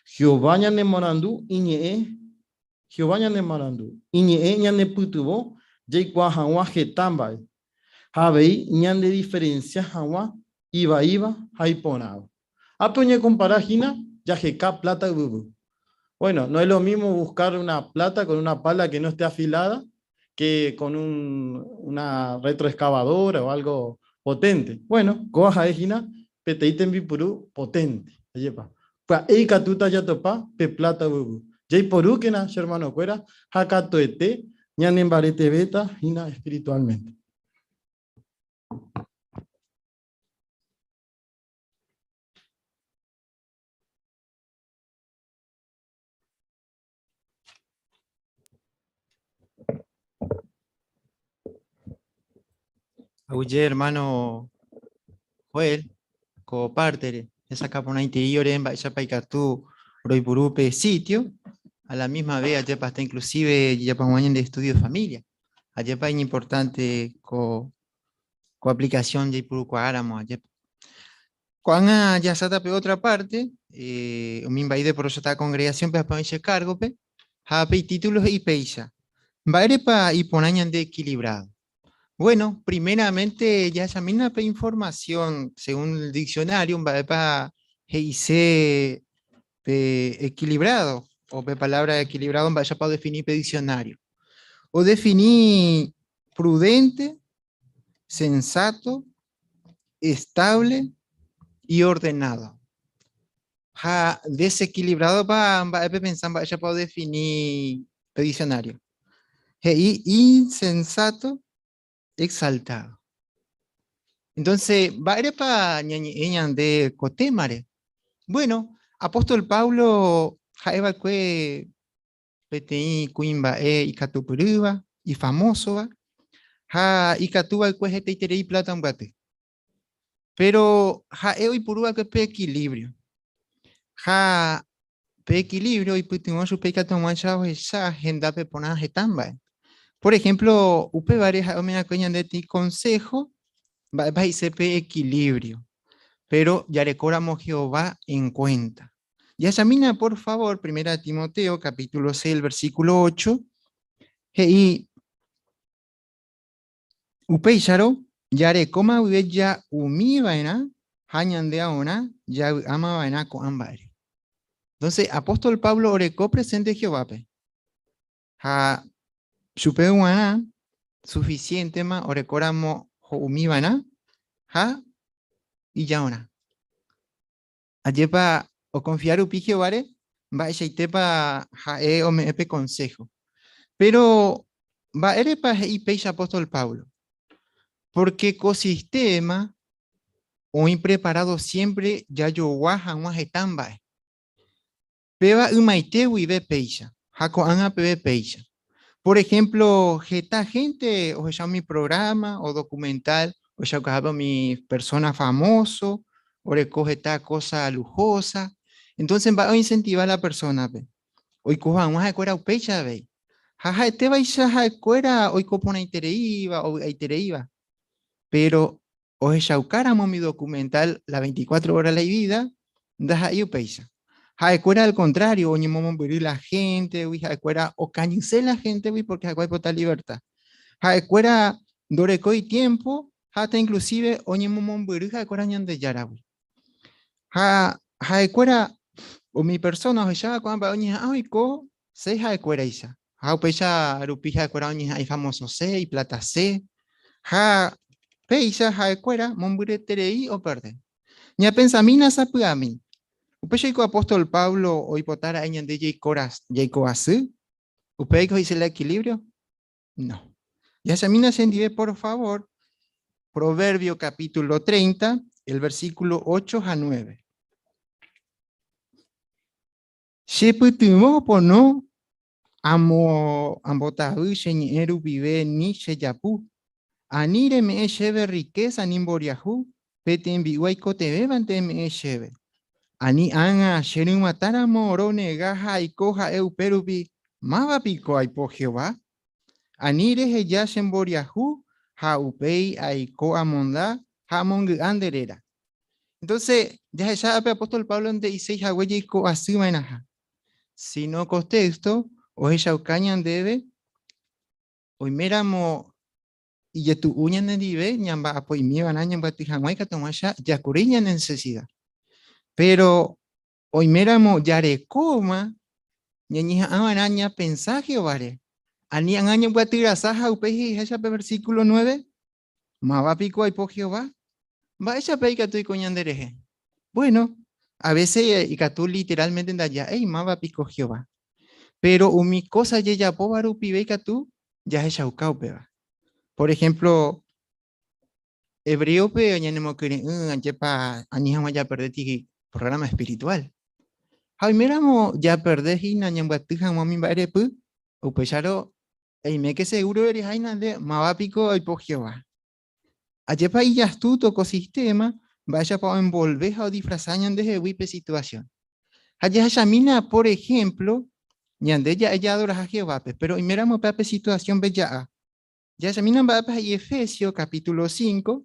Jehová ñanemoarandu Iñe'ẽ Jehová ñanemoarandu Iñe'ẽ ñanepytyvõ jaikuaa hag̃ua heta mba'e, ha avei ñandediferensia hag̃ua ivaíva ha iporãva. Ápe oñekompara hína jaheka pláta yvyvy. Bueno, no es lo mismo buscar una plata con una pala que no esté afilada que con un, una retroexcavadora o algo potente. Bueno, kóva ha'e hína peteĩ tembipuru potente. Ajépa? Pya'e ikatúta jatopa pe pláta yvyvy. Jaiporúkena, che hermanokuéra, ha katuete ñanembaretevéta hína espiritualmente. Aguyje hermano Joel, ko pártere, hesakã porãiterei ore mba'éichapa ikatu roipuru pe sitio, a la misma vez ajépa hasta inclusive jajapo hag̃ua ñande estudio de familia. Ajépa iñimportante ko ko aplicación jaipurukuaáramo ajépa. Ko'ág̃a jahasáta pe otra parte, eh, umi mba'e ideprochota congregación-pe ha oĩ che cargo-pe, ha pe itítulo he'i péicha, Mba'érepa iporã ñande equilibrado? Bueno, primeramente jahechamína pe información según el diccionario, mba'épa he'ise pe equilibrado, o pe palabra equilibrado mba'éichapa odefini pe diccionario. Odefini. Prudente, sensato, estable y ordenado. Ha desequilibrado pa mba'e pepensa mba'éichapa odefini pe diccionario. He'i insensato, exaltado. Entonces, mba'érepa ñañe'ẽ ñande ko témare? Bueno, apóstol Pablo ha'eva'ekue peteĩ kuimba'e ikatupyrýva, ifamósova, ha ikatuva'ekue hetaiterei pláta ombyaty. Péro ha'e oipuru va'ekue pe ekilívrio. Ha pe ekilívrio oipytyvõ chupe ikatu hag̃uáicha ohecha hendápe porã heta mba'e. Por ehémplo, upévare ha'e ome'ẽ'akue ñande peteĩ konsého mba'épa he'ise pe ekilívrio, péro jarekóramo Jehová enkuénta. Jahechamína por favor Primera Timoteo capítulo 6, el versículo 8, he'i Upéicharõ, jarekóma guive ja'umi va'erã ha ñande aorã javy'áma va'erã ko'ã mba'ére. Entonces, apóstol Pablo oreko presente Jehovápe. Ha chupe g̃uarã suficiéntema orekóramo ho'umi va'erã ha ijaorã. Ajépa okonfia rupi Jehováre mba'eichaitépa ha'e ome'ẽ pe konsého. Péro mba'érepa he'i péicha apóstol Pablo? Pórke ko sistéma oĩ preparádo siémpre jajogua hag̃ua heta mba'e. Péva ymaite guive péicha ha ko'ág̃a peve péicha. Por ehémplo, heta hénte ohecha umi prográma o dokumentál ohechaukahápe umi persóna famóso, oreko heta kósa luhósa. Entónse mba'e oinsentiva la persónape? Oiko hag̃ua ha'ekuéra upéicha avei. Ha ha'etévaicha ha'ekuéra oiko porãitereíva, ovy'aitereíva. Péro Ohechaukáramo umi documental la 24 horas la ivida, ndaha'éi upéicha. Ha'ekuéra al contrario oñemomombyry la héntegui, ha'ekuéra okañyse la héntegui porque ha'ekuéra oipota libertad. Ha'ekuéra ndorekói tiempo ha hasta inclusive oñemomombyry ha'ekuéra Ñandejáragui. Ha ha'ekuéra umi persona ohecháva ko'ã mba'e oñeha'ã oiko se ha'ekuéraicha. Ha upéicha rupi ha'ekuéra oñeha'ã ifamosose, iplatase, ha péicha ha'ekuéra mombyryeterei operde. Ñapensamína sapy'ami, upéicha oiko apóstol Pablo oipota ra'e ñande jaiko asy? Upéiko he'ise la equilibrio? No. Jahechamína chendive, por favor, Proverbio capítulo 30, el versículo 8 ha 9. Che pytyvõ pono amo ambotavy che ñe'ẽ rupive ni che japu. Ani reme'ẽ chéve riqueza ni mboriahu, pe tembi'u aikotevẽvante eme'ẽ chéve. Ani ág̃a che ryguatãramo ronega ha aiko ha'e upérupi, Máva piko aipo Jehová? Ani reheja che mboriahu ha upéi aiko amonda ha amongy'a nde réra. Entonces, jahecha ápe apóstol Pablo nde'iséi hague jaiko asy va'erãha, sino ko texto ohechauka ñandéve oiméramo ijetu'u ñanendive ñamba'apo'imi va'erã ñambyaty hag̃ua ikatu hag̃uáicha jakuri ñane necesidad. Pero oiméramo jarekóma ñañeha'ã va'erã ñapensa Jehováre. Ani ág̃a ñambyaty rasa ha upéi he'iháicha pe versículo 9, Máva piko aipo Jehová? Mba'éichapa ikatu oiko ñanderehe? Bueno, a veces ikatu literalmente ndaja'éi máva piko Jehová. Pero umi kósa jejapóva rupive ikatu jahechauka upéva. Por ejemplo, hebréope ñanemokyre'ỹ ajépa ani hag̃ua japerde programa espiritual. Ha oiméramo japerde hína ñambyaty hag̃ua umi mba'erepy, upéicharõ Eiméke seguro ereháina nde, máva piko oipo Jehová? Ajépa ijastuto ko sistema, mba'éichapa oenvolve ha odisfrasa ñandehegui pe situasión. Ha jahechamína, por ehémplo, ñande ja'e jaadoraha Jehovápe, péro oiméramo upéva pe situasiónpe ja'a. Jahechamína mba'épa he'i Efesios capítulo 5,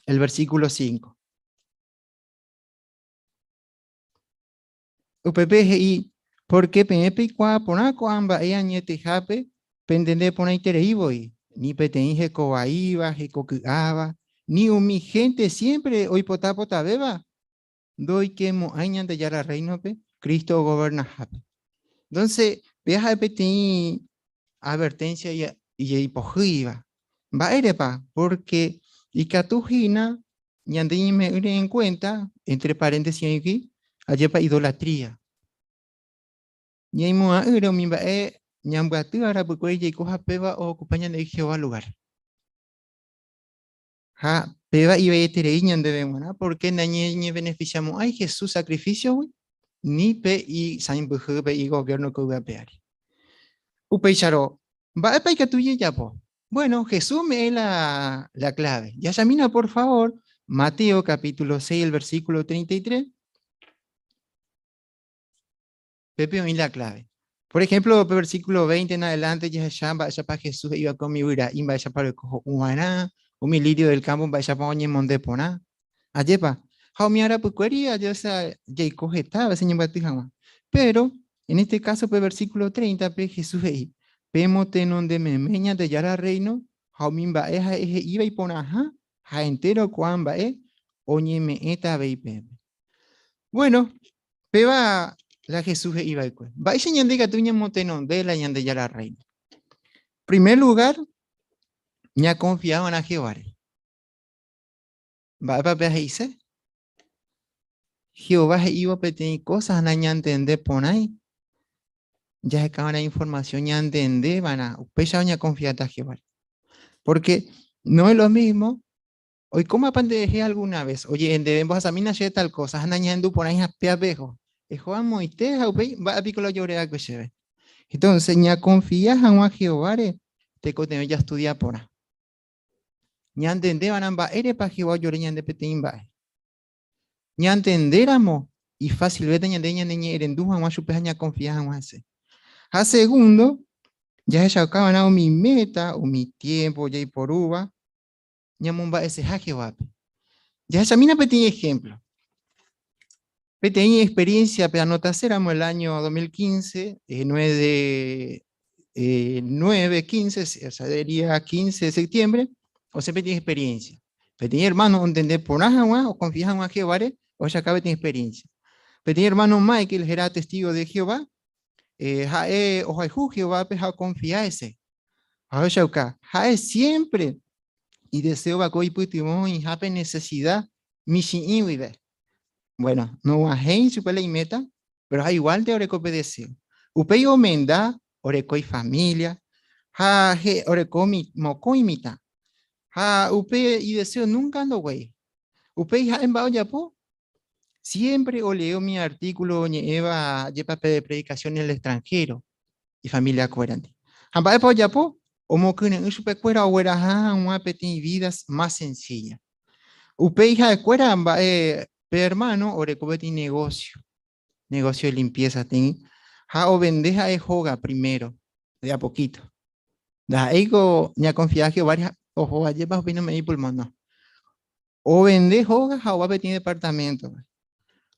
el versículo 5. Upépe he'i, Pórke peẽ peikuaa porã ko'ã mba'e añetehápe pentende porãiterei voi, ni peteĩ heko vaíva, heko ky'áva, ni umi hénte siémpre oipota potavéva ndoikemo'ãi Ñandejára Rréinope Cristo ogovernahápe. Entónse, péa ha'e peteĩ adverténsia. ijeipohýiva. Mba'érepa? Porque ikatu hína ñande ñeme'ỹre en cuenta, entre paréntesis oĩgui, ajépa idolatría. Ñaimo'ã'ỹre umi mba'e ñambyatýva rapykuéri jaiko ha péva ookupa ñande Jehová lugar. Ha péva ivaieterei ñandéve g̃uarã pórke nañeñevenefisiamo'ãi Jesús sakrifísiogui ni pe isãimbyhy pe igoviérno ko yvy ape ári. Upéicharõ, mba'épa ikatu jajapo? Bueno, Jesús ome'ẽ la, la clave. Jahechamína por favor Mateo capítulo 6, el versículo 33. Pépe oĩ la clave. Por ejemplo, pe versículo 20 en adelante jahecha mba'éichapa Jesús he'i va'ekue umi guyra'i mba'éichapa oiko ho'u va'erã, umi lirio del campo mba'éichapa oñemonde porã. Ajépa? Ha umi arapykuéri aje, o sea, jaiko heta a veces ñembyaty hag̃ua. Pero, en este caso, pe versículo 30-pe Jesús he'i, Pemotenonde meme Ñandejára Rréino ha umi mba'e ha'e he'íva iporãha ha entéro ko'ã mba'e oñeme'ẽta avei peẽme. Bueno, péva la Jesús he'i va'ekue. Mba'éicha ñande ikatu ñamotenonde la Ñandejára Rréino? Primer lugar, ñakonfia va'erã Jehováre. Mba'épa péva he'ise? Jehová he'ívo peteĩ kósa ha nañantende porãi, jaheka va'erã informasión ñantende va'erã, upéicha ñakonfiáta Jehováre. Porque no es lo mismo Oikómapa nderehe alguna vez? Oje'e ndéve, Embohasamína chéve tal cosa, ha nañahendu porãi ha péape eho. Eho amoite ha upéi, mba'e piko la ojore'akue chéve? Entonces, ñakonfia hag̃ua Jehováre tekotevẽ jastudia porã. Ñantende va'erã mba'érepa Jehová ojore ñande peteĩ mba'e. Ñantendéramo, ifasilvéta ñande ñaneñe'ẽrendu hag̃ua chupe ha ñakonfia hag̃ua hese. Ha segundo, jahechauka va'erã umi méta, umi tiémpo jaiporúva ñamomba'eseha Jehovápe. Jahechamína peteĩ ehémplo. Peteĩ experiencia-pe anotaséramo el año 2015, 9 de, 9, 15, o sea, sería 15 de septiembre, osẽ peteĩ experiencia. Peteĩ hermano ontende porã hag̃ua, okonfia hag̃ua Jehováre, ohechauka peteĩ experiencia. Peteĩ hermano Michael héra testigo de Jehová, ha'e ohayhu Jehovápe ha okonfia hese. Ha ohechauka, ha'e siémpre ideseo va'ekue oipytyvõ oĩhápe nesesida michĩ'i guive. Bueno, nog̃uahẽi chupe la iméta, péro ha iguálnte oreko pe deseo. Upéi omenda, oreko ifamília, ha oreko mokõi mitã. Ha upe ideseo núnka ndoguéi. Upéi ha'e mba'e ojapo? Siémpre olee umi artíkulo oñe'ẽva jepa pe predikasión en el extranhéro ifamiliakuérandi. Ha mba'épa ojapo? Omokyre'ỹ chupekuéra ogueraha hag̃ua peteĩ vída más sensílla. Upéi ha'ekuéra mba'e pe ermáno oreko peteĩ negósio, negósio de limpiésa teĩ, ha ovende ha'e hóga primero, de a pokíto. Ndaha'éiko ñakonfia Jehováre oho ajépa upéi nome'ẽi pulmón, no. Ovende hóga ha ova peteĩ departaméntope.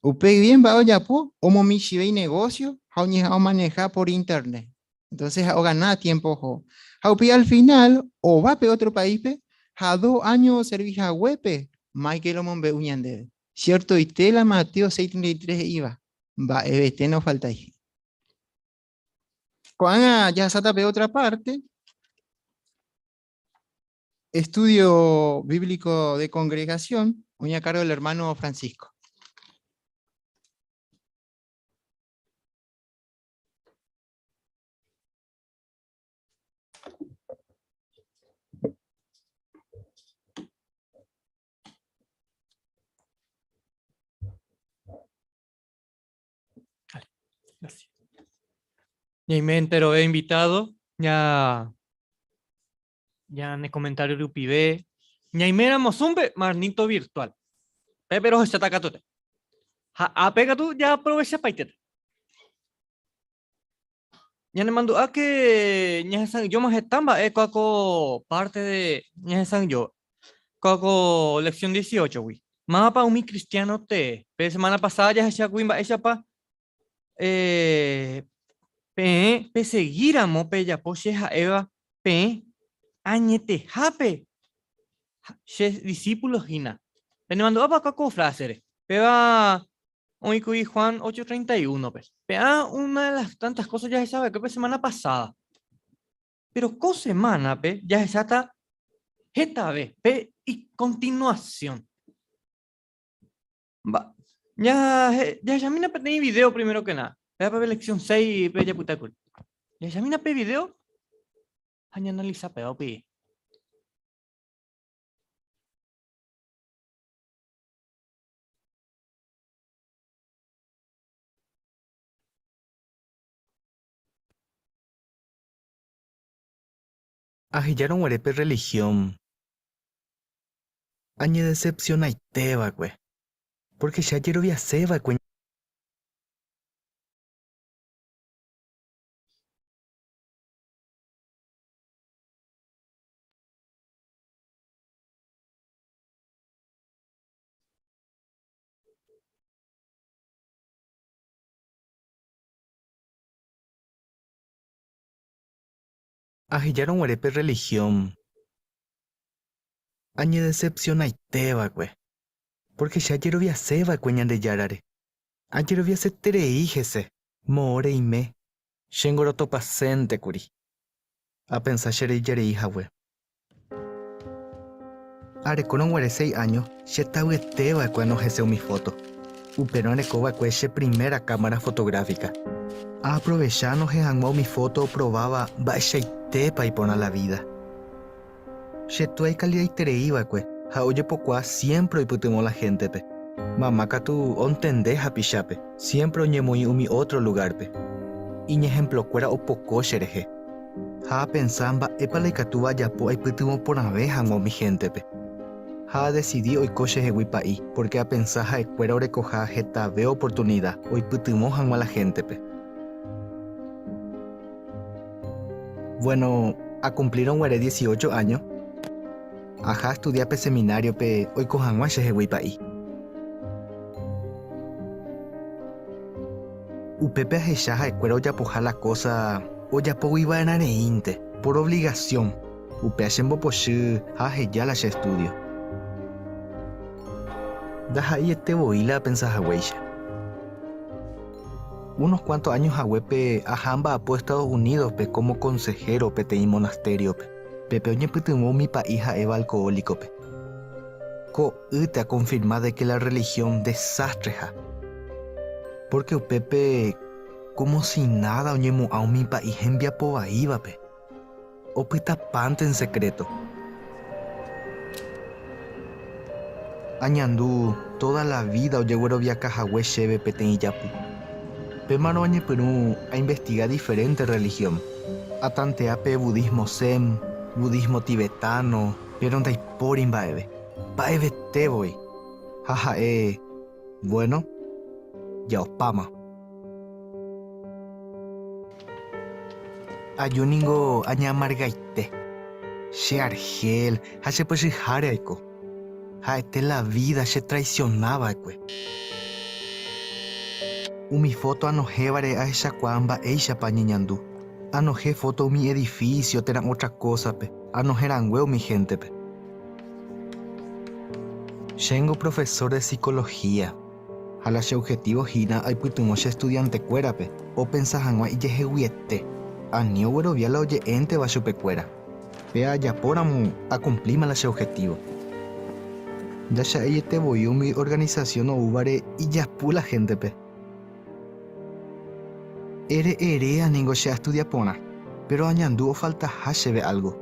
Upéi bien mba'e ojapo, omomichĩve inegósio ha oñeha'ã omaneha por internet. Entonces ha ogana tiempo oho. Ha upéi al final ova pe ótro paíspe ha dos áño oservi haguépe Michael omombe'u ñandéve. Siertoite la Mateo 6:33 he'íva, mba'evete nofaltaiha. Ko'ág̃a jahasáta pe ótra párte. Estudio Bíblico de Congregación, oĩ a cargo del hermano Francisco. Gracias. Ñaime enterove invitado, ña ñane comentario rupive. Ñaiméramo Zoom-pe, marnito virtual. Pépe rohecháta katuete. Ha ápe katu jaaprovechapaitéta. Ñanemandu'áke ñahesa'ỹijóma heta mba'e kóa ko parte de ñahesa'ỹijo, kóa ko lección 18-gui. Mávapa umi cristiano tee? Pe semana pasada jahechákuri mba'éichapa eh, peẽ pesegíramo pejapo che ha'éva peẽ añetehápe che discípulo hína. Penemandu'ápa kóa ko frase-re? Péva Oĩkuri Juan 8:31-pe. Pe'ã una de las tantas cosas jahechava'ekue pe semana pasada. Pero ko semánape jahecháta hetave pe ikontinuasión. Jahechamína peteĩ video primero que nada. Péva pe lección 6 pe japytákuri. Jahechamína pe video ha ñaanalisa péva upéi. Ahejárõ guare pe religión, añedecepcionaite va'ekue, porque che ajeroviase va'ekue. Ahejárõ guare pe religión, añedecepcionaite va'ekue, porque che ajeroviase va'ekue Ñandejárare. Ajeroviaseterei hese, moõ reime, chéngo rotopasénte kuri. Apensa che reijerei hague. Arekórõ guare sei áño, che tavyete va'ekue anohese umi fóto. Upérõ areko va'ekue che priméra kámara fotográfika. Aaprovecha anohe hag̃ua umi fóto oprováva mba'eichaitépa iporã la vída. Che túa ikalidaiterei va'ekue ha ojepokuaa siémpre oipytyvõ la héntepe. Mama katu ontende hapichápe, siémpre oñemoĩ umi ótro lugárpe. Iñehemplokuéra opoko cherehe. Ha apensa mba'épa la ikatúva ajapo aipytyvõ porãve hag̃ua umi héntepe. Ha adesidi oiko chehegui pa'i, pórke apensa ha'ekuéra orekoha hetave oportunida oipytyvõ hag̃ua la héntepe. Vuéno, akumplírõ guare dieciocho áño, aha astudia pe semináriope oiko hag̃ua chehegui pa'i. Upépe ahecha ha'ekuéra ojapoha la kósa ojapógui va'erã reínte, por ovligasión. Upéva chembopochy ha aheja la che estúdio. Ndaha'eiete voi la apensa haguéicha. Unos kuánto áño haguépe aha amba'apo Estados Unídospe kómo konsehéro peteĩ monastériope. Pépe oñepytyvõ umi pa'i ha'éva alkoólikope. Ko'ýte akonfirma de ke la rrelihión desastreha. Pórke upépe kómo si náda oñemo'ã umi pa'i hembiapo vaívape, opytapánte en sekréto. Añandu tóda la vída ojegueroviaka hague chéve peteĩ japu. Pémarõ añepyrũ ainvestiga diferénte rrelihión. Atantea pe budismo zen, budismo tibetano, péro ndaipóri mba'eve. Mba'evete voi. Ha ha'e, Bueno, ja opáma. Aju ningo añeamargaite. Che argel ha che pochyháre aiko. Ha'ete la vida che traiciona va'ekue. Umi foto anohévare ahechakuaa mba'éichapa añeñandu. Anohe foto umi edificio térã otra kósape, anohe rangue umi héntepe. Chéngo profesór de psicología, ha la che objetivo hína aipytyvõ che estudiantekuérape opensa hag̃ua ijeheguiete, ani oguerovia la oje'énteva chupekuéra. Péa ajapóramo akumplíma la che objetivo. Ndacha'eiete voi umi organisasión oúvare ijapu la héntepe. Ere eréa ningo che astudia porã, péro añandu ofaltaha chéve álgo.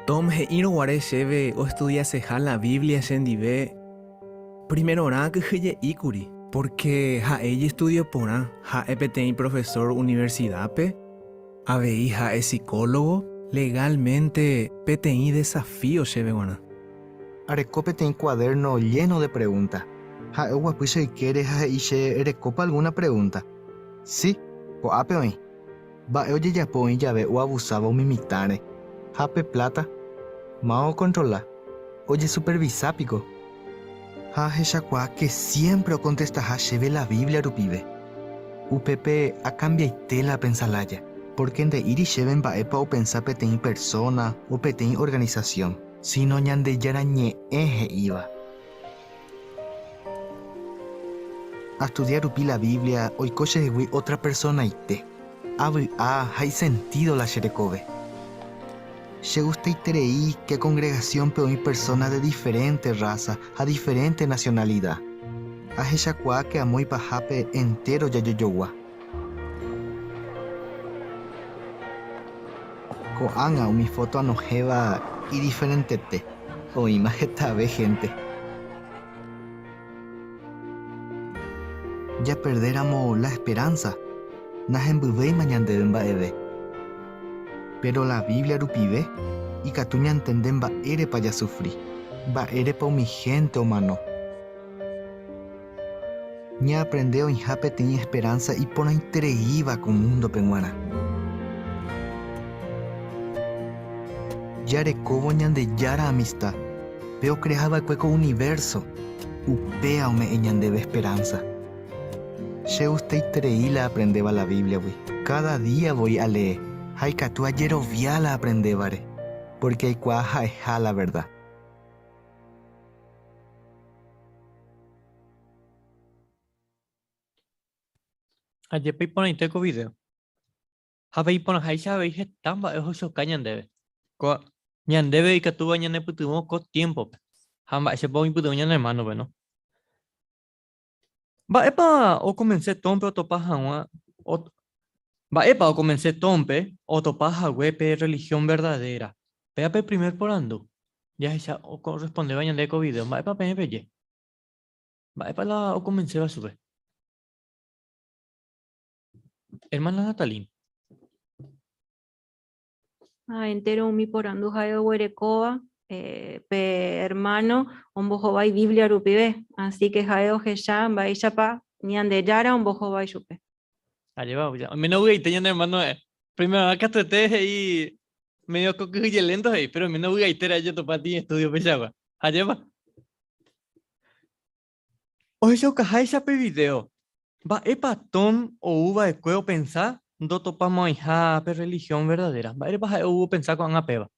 Tom he'írõ guare chéve oestudiaseha la Biblia chendive, primerorã akyhyje'i kuri, pórke ha'e ijestúdio porã, ha'e peteĩ profesór universidápe, avei ha'e sikólogo, legálmente peteĩ desafío chéve g̃uarã. Areko peteĩ kuadérno lléno de pregúnta. Ha'e oguapy che ykére ha he'i che erekópa algúna pregúnta. Si, ko'ápe oĩ. Mba'e ojejapo oĩ jave oavusáva umi mitãre? Ha pe pláta? Máva okontrola? Ojesupervisa piko? Ha ahechakuaa ke siémpre okontestaha chéve la Biblia rupive. Upépe akambiaite la apensa lája, pórke nde'íri chéve mba'épa opensa peteĩ persóna o peteĩ organisasión, síno Ñandejára Ñe'ẽ he'íva. Astudia rupi la Biblia oiko chehegui ótra personaite. Avy'a ha isentído la che rekove. Chegustaiterei ke kongregasiónpe oĩ persóna de diferénte rrása ha diferénte nasionalida. Ahechakuaa ke amo ipahápe entéro jajojogua. Ko'ág̃a umi fóto anohẽva idiferentete, oĩma hetave hénte. Japerdéramo la esperánsa, nahembyvéima ñandéve mba'eve. Péro la Biblia rupive ikatu ñantende mba'érepa jasufri, mba'érepa umi hénte omano. Ñaaprende oĩha peteĩ esperánsa iporãitereíva ko múndope g̃uarã. Jarekóvo Ñandejára amista, pe okrea va'ekue ko univérso, upéa ome'ẽ ñandéve esperánsa. Chegustaiterei la aaprendéva la Bíbliagui. Káda día voi alee ha ikatu ajerovia la aaprendévare, pórke aikuaa ha'eha la verda. Ajépa iporãite ko video. Ha pe iporãháicha avei heta mba'e ohechoka ñandéve. Ko ñandéve ikatúva ñanepytyvõ ko tiémpope. Ha mba'éichapa oipytyvõ ñane ermánope, no? Mba'épa okomense Tómpe otopa hag̃ua Mba'épa okomense Tómpe otopa hague pe rrelihión verdadéra? Péva pe primer porandu jahecha okorrespondéva ñande ko vidéo. Mba'épa peẽ peje? Mba'épa la okomenséva chupe? Hermana Natalín. Ha entéro umi porandu ha'e oguerekóva, eh, pe ermáno ombohovái Biblia rupive, así ke ha'e ohecha mba'éichapa Ñandejára ombohovái chupe. Ajépa, ya. Oiméne ovy'aite ñane hermano eh. Primerorã katuete he'i medio ko kyhyje lento he'i, pero oiméne ovy'aite ra'e jatopa tĩ estudio peichagua. Ajépa. Ohechaukaháicha pe vidéo, mba'épa Tom ou va'ekue opensa ndotopamo'ãiha pe rrelihión verdadéra? Mba'érepa ha'e ou opensa ko'ág̃a péva?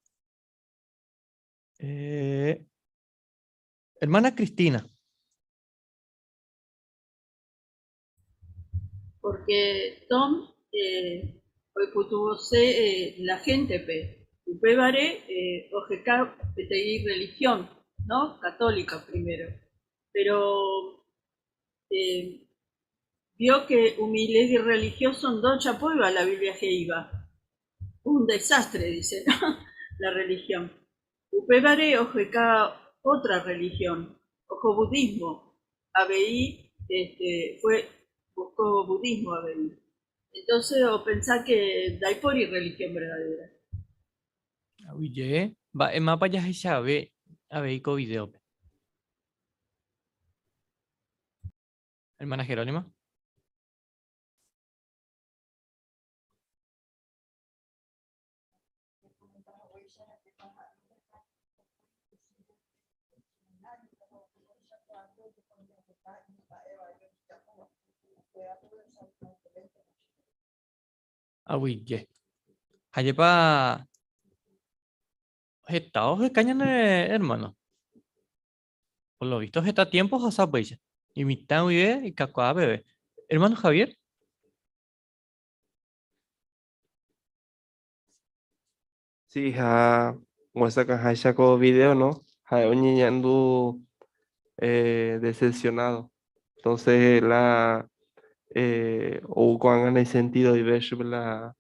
Ermána Cristina. Pórke Tom oipytyvõse la héntepe, upévare oheka peteĩ rrelihión, no? Católica primero. Péro vio ke umi líder rrelihióso ndochapóiva la Biblia he'íva. Un desastre, dice, no? La rrelihión. Upévare oheka ótra rrelihión, oho budismo, avei este, fue, buscó budismo avei. Entonces opensa que ndaipóri religión verdadera. Aguyje, mba'émapa jahechave avei ko videópe? Hermana Jerónima. Aguyje. Ajépa heta oheka ñane hermano. Por lo visto heta tiempo ohasa upéicha. Imitã guive ikakuaa peve. Hermano Javier. Sí, ha omyesakãháicha ko video, no? Ha'e oñeñandu eh, decepcionado. Entonces la eh, ou ko'ág̃a naisentidoive chupe la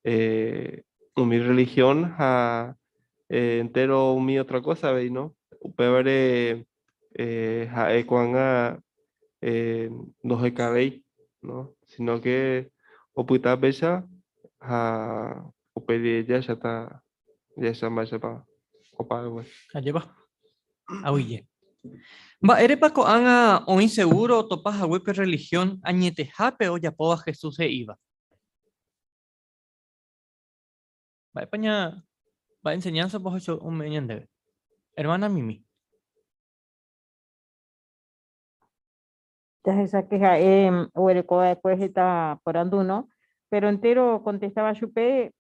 eh, umi religión ha eh, entero umi otra cosa avei, no? Upévare eh, ha'e ko'ág̃a eh, ndohekavéi, no? Sino que opyta péicha ha upe rire jahecháta jahecha mba'éichapa opa va'ekue. Ajépa. Aguyje. Mba'érepa ko'ág̃a oĩ segúro otopa hague pe rrelihión añetehápe ojapóva Jesús he'íva? Mba'épa ña mba'e enseñánzapa ohecha ome'ẽ ñandéve? Hermana Mimi. Jahecha que ha'e oguereko va'ekue heta porandu, no? Pero entéro okontestáva chupe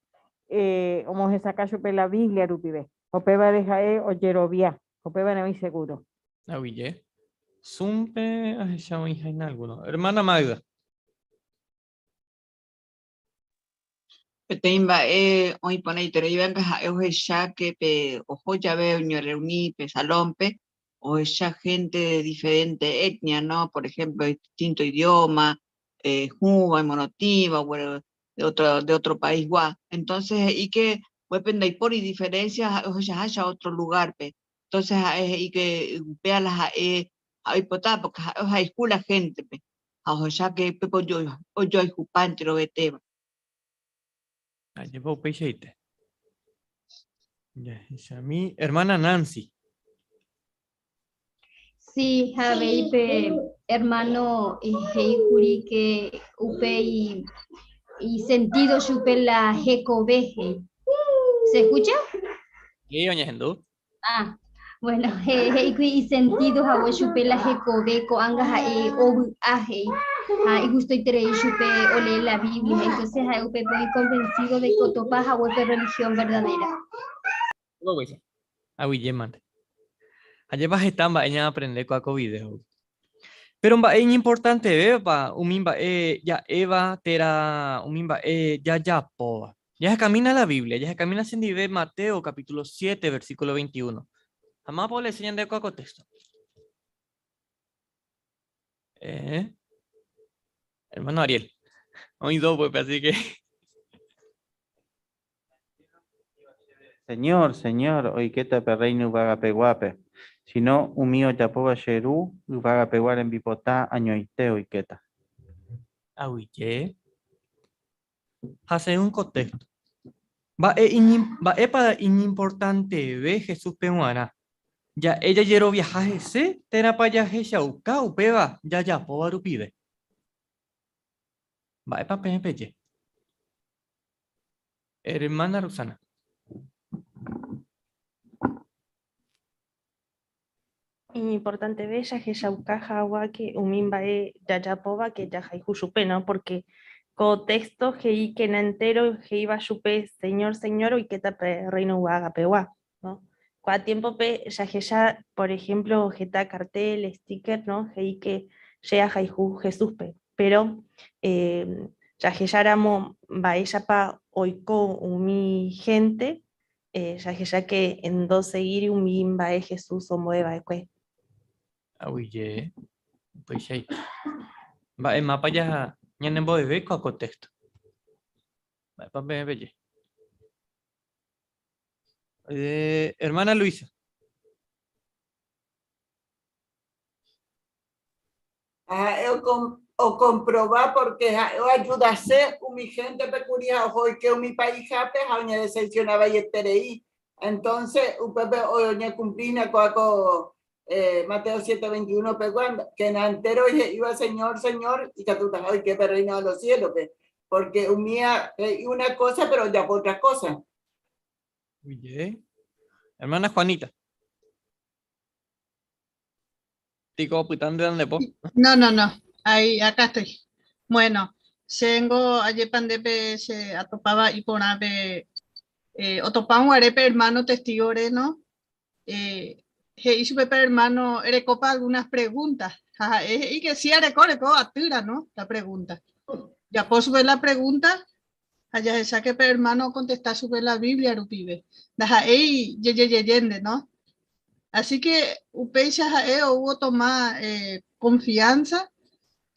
omohesakã chupe la Biblia rupive. Upévare ha'e ojerovia, upévare oĩ segúro. Aguyje. Zoom-pe ahecha oĩha alguno. Hermana Magda. Peteĩ mba'e oĩ porãitereíva ha'e ohecha que pe oho jave oñerreuni pe salón-pe, ohecha gente de diferente etnia, ¿no? Por ejemplo, distinto idioma, eh, hũva, imorotĩva, de otro, de otro país-gua. Entonces he'i que upépe ndaipóri diferencia ha'e ohechaháicha otro lugar-pe. Entonces ha'e he'i que upéva la ha'e oipota porque ha'e ohayhu la gente-pe ha ohecha que upépe ojoayhupa enterovetéva. Ajépa upeichaite. Jahechami. Hermana Nancy. Sí, ha avei pe hermano he'i kuri ke upe isentido chupe la hekove he'i. ¿Se escucha? Sí, oñehendu. Ah, bueno, he'i kuri isentido hague chupe la hekove ko'ág̃a ha'e ovy'a he'i ha igustoiterei chupe olee la Biblia, entonces ha'e upépe oĩ convencido de que otopa hague pe religión verdadera. Aguyje mante. Ajépa heta mba'e ñaaprende kua ko vidéogui. Péro mba'e iñimportantevéva umi mba'e ja'éva térã umi mba'e jajapóva. Jahekamína la Biblia, jahekamína chendive Mateo capítulo 7, versículo 21. Ha mávapa oleese ñande kua ko texto? Eh, hermano Ariel. Oĩ dos pues, así que... Señor, Señor, oikéta pe Reino yvagapeguápe, sino umi ojapóva che Ru yvagapegua rembipota añoite oikéta. Aguyje. Ha según ko texto, mba'e mba'épa iñimportanteve Jesúspe g̃uarã, ja'e jajeroviaha hese térãpa jahechauka upéva jajapóva rupive? Mba'épa peẽ peje? Hermana Rosana. Iñimportanteve jahechauka hag̃ua ke umi mba'e jajapóva ke jahayhu chupe, no? Pórke ko téxto he'i ke naentéro he'íva chupe Señor, Señor oikéta pe Rréino yvágapegua, no? Ko'ã tiémpope jahecha, por ehémplo, heta kartél, stíker, no? He'i ke che ahayhu Jesúspe. Péro jahecháramo mba'éichapa oiko umi hénte, jahecha ke ndoseguíri umi mba'e Jesús ombo'e va'ekue. Aguyje, upeichaite. Mba'e mápa ñanembo'eve ko ko texto? Mba'épa peẽ peje? Eh, hermana Luisa. Ha'e okomprova porque ha'e oajudase umi héntepe kuri ha oho oike umi paíhápe ha oñedecepciona vaieterei. Entonces, upépe oñekumplína kóa ko eh, Mateo 7:21 pegua, que entero he'íva Señor, Señor, ikatutaha oike pe reino de los cielos pe, porque umía he'i una cosa pero ojapo otra cosa. Bien. Hermana Juanita. Tico, opytánte nde po. No, no, no. Ahí, acá estoy. Bueno, chéngo ajépa ndépe che atopáva iporã pe eh, otopárõ guare pe hermano testígore, no? Eh, he'i chupe pe hermano erekópa algunas preguntas. Ha ha'e he'i que sí areko, areko atýra, no? La pregunta. Japo chupe la pregunta ha jahecha que pe hermano okontesta chupe la Biblia rupive. Ndaha'éi jejejejénte, no? Así que upéicha ha'e ou otoma eh, confianza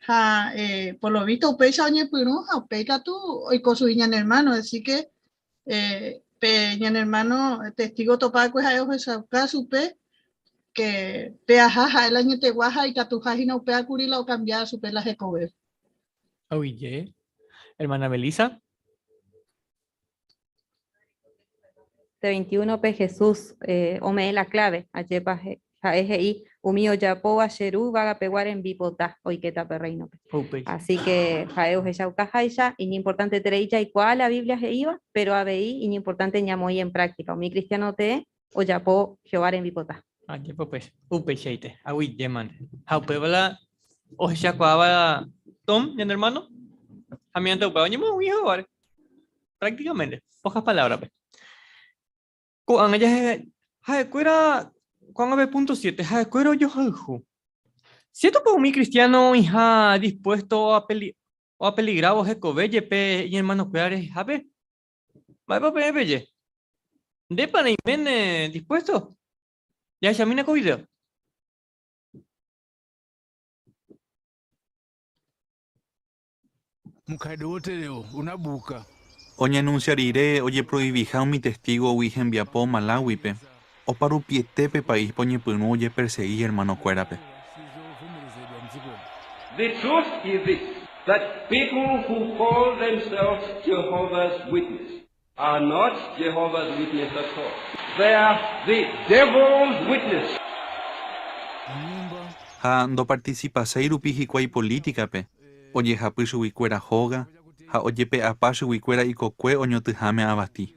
ha eh, por lo visto upéicha oñepyrũ ha upéi katu oiko chugui ñane hermano, así que eh, pe ñane hermano testigo otopa'ekue ha'e ohechauka chupe que peaha ha'e la añetegua ha ikatuha hína upéva kuri la okambia chupe la hekove. Aguyje. Hermana Melissa. 21-pe Jesús eh, ome'ẽ la clave, ajépa ha'e he'i umi ojapóva che Ru yvagapegua rembipota oikéta pe Rréinope. Upéicha. Así que ha'e ohechaukaháicha iñimportanteterei jaikuaa la Biblia he'íva, péro avei iñimportánte ñamoĩ en práctica umi kristiáno tee ojapo Jehová rembipota. Ajépa upéicha, upeichaite, aguyje mante. Ha upéva la ohechakuaáva Tom, ñane hermano, ha miente upéva oñemoag̃ui Jehováre. Prácticamente, pocas palabras-pe. Ko'ág̃a jahe, ha'ekuéra, ko'ág̃a pe punto 7, ha'ekuéra ojohayhu. Cierto umi cristiano oĩha dispuesto oapeligrávo hekove jepe iñermanokuéra rehehápe? Mba'épa peẽ peje? Ndépa reiméne dispuesto? Jahechamína ko video. Oñeanunsia rire ojeproiviha umi Testígogui hembiapo Maláuipe, oparupiete pe paíspe oñepyrũ ojepersegi ermanokuérape. The truth is this, that people who call themselves Jehovah's Witness are not Jehovah's Witness at all. They are the devil's witness. Ha ndopartisipaséi rupi hikuái polítikape, ojehapy chuguikuéra hóga ha ojepe'apa chuguikuéra ikokue oñotỹháme avati.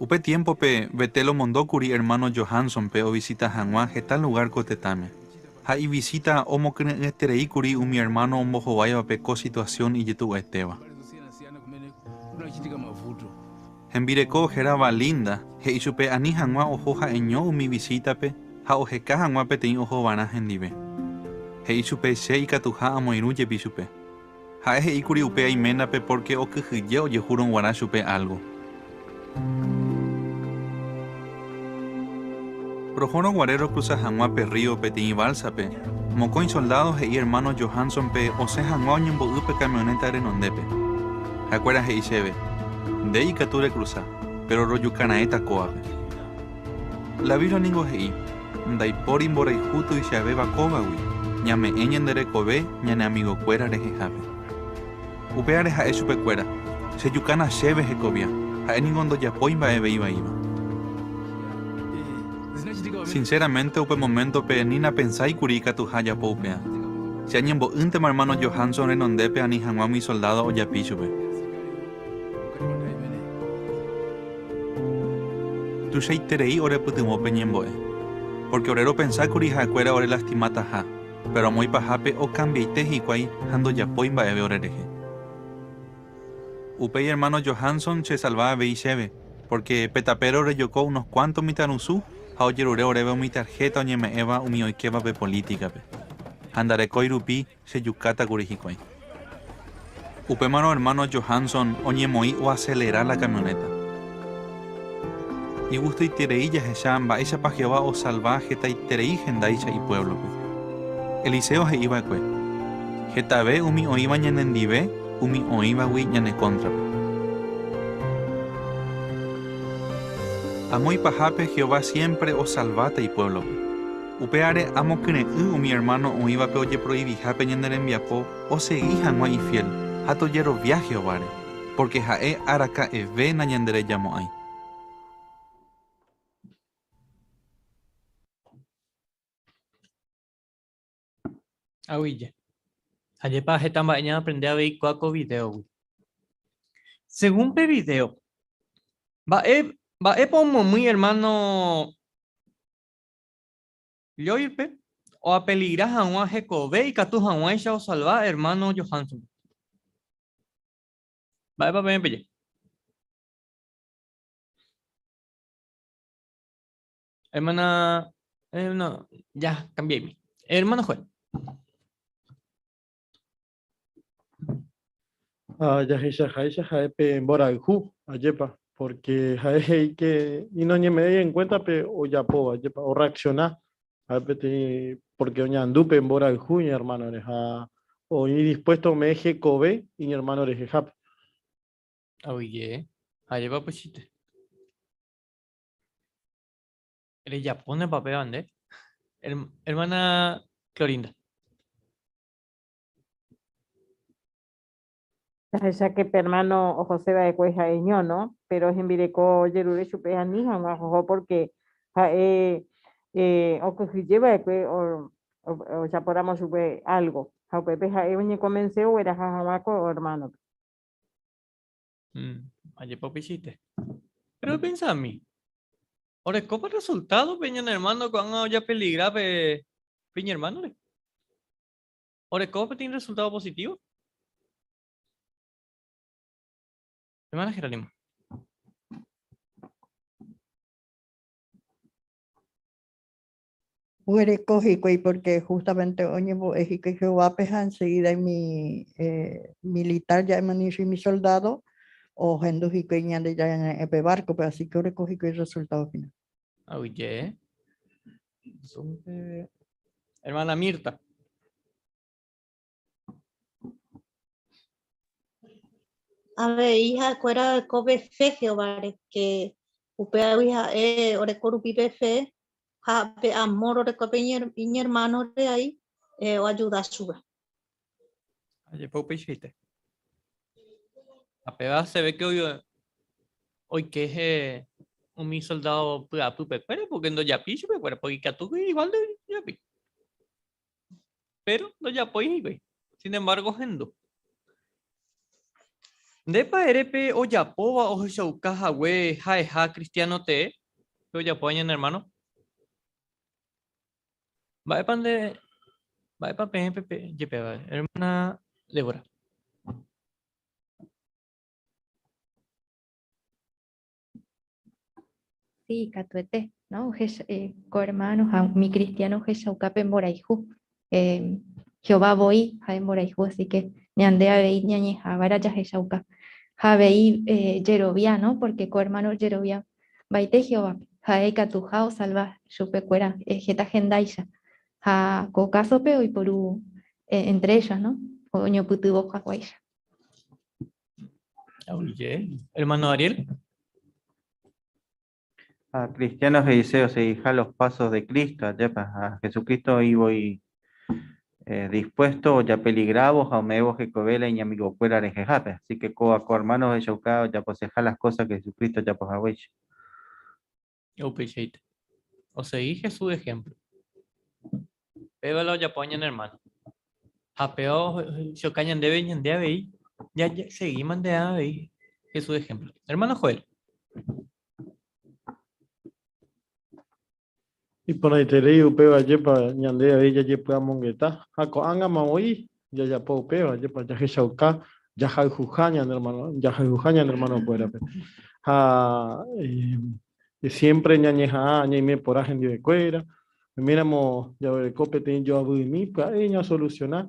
Upe tiémpope, Betel omondókuri ermáno Johansson-pe ovisita hag̃ua heta lugár ko tetãme. Ha ivisíta omokyre'ỹetereíkuri umi ermáno ombohováivape ko situasión ijetu'uetéva. Hembireko hérava Linda he'i chupe ani hag̃ua oho ha'eño umi visítape ha oheka hag̃ua peteĩ ohovarã hendive. He'i chupe che ikatuha amoirũ jepi chupe. Ha'e he'íkuri upe aiménape pórke okyhyje ojehúrõ g̃uarã chupe álgo. Rohórõ guare rokrusa hag̃ua pe rrío peteĩ válsape, mokõi soldádo he'i ermáno Johansson-pe osẽ hag̃ua oñembo'y pe kamionéta renondépe. Ha'ekuéra he'i chéve, Nde ikatu rekrusa, péro rojuka raẽta kóvape. La Biblia ningo he'i, Ndaipóri mborayhu tuichavéva kóvagui, ñame'ẽ ñande rekove ñane amigokuéra rehehápe. Upévare ha'e chupekuéra, Chejukána chéve hekovia, ha'e ningo ndojapói mba'eve ivaíva. Sinceramente upe moméntope ni napensái kuri ikatuha ajapo upéva. Che añembo'ýntema ermáno Johansson renondépe ani hag̃ua umi soldádo ojapi chupe. Tuichaiterei orepytyvõ pe ñembo'e. Pórke ore ropensa kuri ha'ekuéra orelastimataha, péro amo ipahápe okambiaite hikuái ha ndojapói mba'eve orerehe. Upéi ermáno Johansson chesalva avei chéve, pórke pe tapére orejoko unos kuánto mitãrusu ha ojerure oréve umi tarhéta oñeme'ẽva umi oikévape polítikape. Ha ndarekói rupi chejukáta kuri hikuái. Upémarõ ermáno Johansson oñemoĩ oaselera la kamionéta. Igustoiterei jahecha mba'éichapa Jehová osalva hetaiterei hendáicha ipuévlope. Eliseo he'i va'ekue, Hetave umi oĩva ñanendive umi oĩvagui ñane kóntrape. Amo ipahápe Jehová siémpre osalváta ipuévlope. Upévare amokyre'ỹ umi ermáno oĩvape ojeproivihápe ñane rembiapo osegi hag̃ua ifiél ha tojerovia Jehováre, pórke ha'e araka'eve nañanderejamo'ãi. Aguyje. Ajépa heta mba'e ñaaprende avei kua ko vidéogui. Según pe vidéo, mba'e mba'épa omomýi ermáno Lloyd-pe oapeligra hag̃ua hekove ikatu hag̃uáicha osalva ermáno Johansson-pe? Mba'épa peẽ peje? Hermana, no, ya, cambié. Hermano Joel. Ha jahechaháicha ha'e pe mborayhu, ajépa, porque ha'e he'i que ni noñeme'ẽi en cuenta pe ojapóva, ajépa, orreacciona ha'e peteĩ, porque oñandu pe mborayhu iñermanore ha oĩ dispuesto ome'ẽ hekove iñermano rehehápe. Aguyje, ajépa pochýte. Rejapónepa péva nde, hermana Clorinda. Jahecha que pe hermano ohose va'ekue ha'eño, no? Pero hembireko ojerure chupe ani hag̃ua oho porque ha'e okyhyje va'ekue ojapóramo chupe algo. Ha upépe ha'e oñekonvense ogueraha hag̃ua ko hermano-pe. Ajépa upeichaite. Pero epensami, orekópa resultado pe ñane hermano ko'ág̃a ojapeligra pe iñermánore? Orekópa peteĩ resultado positivo? Hermana Jerónimo. Oguereko hikuái porque justamente oñembo'e hikuái Jehovápe ha enseguida umi militar ja'éma umi soldado ohendu hikuái Ñandejára ñe'ẽ pe barco-pe, así que oreko hikuái resultado final. Aguyje. Hermana Mirta. Avei ha'ekuéra oreko pe fe Jehováre, ke upévagui ha'e oreko rupi pe fe ha pe amór oreko pe iñermánore ai oajuda chupe. Ajépa upeichaite. Ha péva se ve que oike umi soldado py'apýpekuéra, porque ndojapíi chupekuéra, porque ikatu igual ndojapi. Pero ndojapói hikuái. Sin embargo, ohendu. Ndépa ere pe ojapóva ohechauka hague ha'eha cristiano tee, pe ojapóva ñane hermano? Mba'épa nde, mba'épa peẽ pe jepéva, hermana Débora? Sí, katuete, no? Ohecha, eh, ko hermano ha umi cristiano ohechauka pe mborayhu. Eh, Jehová voi ha'e mborayhu, así que ñande avei ñañeha'ãva'erã jahechauka. Ha avei eh, jerovia, no? Porque ko hermano jerovia mbaite Jehovápe, ha'e ikatuha osalva chupekuéra eh, heta hendáicha. Ha ko kásope oiporu eh, entre ellos, no? Oñopytyvõ haguéicha. Oye, hermano Ariel. A cristiano he'ise osegiha los pasos de Cristo, ajépa, ha Jesucristo oĩ voi dispuesto ojapeligrávo ha ome'ẽvo hekove la iñamigokuéra rehehápe. Así que kóva ko hermano ohechauka ojaposeha las cosas que Jesucristo ojapo haguéicha. Upeichaite. Osegi Jesús ejemplo. Péva la ojapo ñane hermano. Ha péva ohechuka ñandéve ñande avei, jasegíma nde avei Jesús ejemplo. Hermano Joel. Iporãiterei upéva ajépa ñande avei jajepy'amongeta ha ko'ág̃ama voi jajapo upéva ajépa jahechauka jahayhuha ñane hermano, jahayhuha ñane hermanokuérape. Ha siempre ñañeha'ã ñaime porã hendivekuéra, oiméramo jaguereko peteĩ joavymi pya'e ñasolusiona,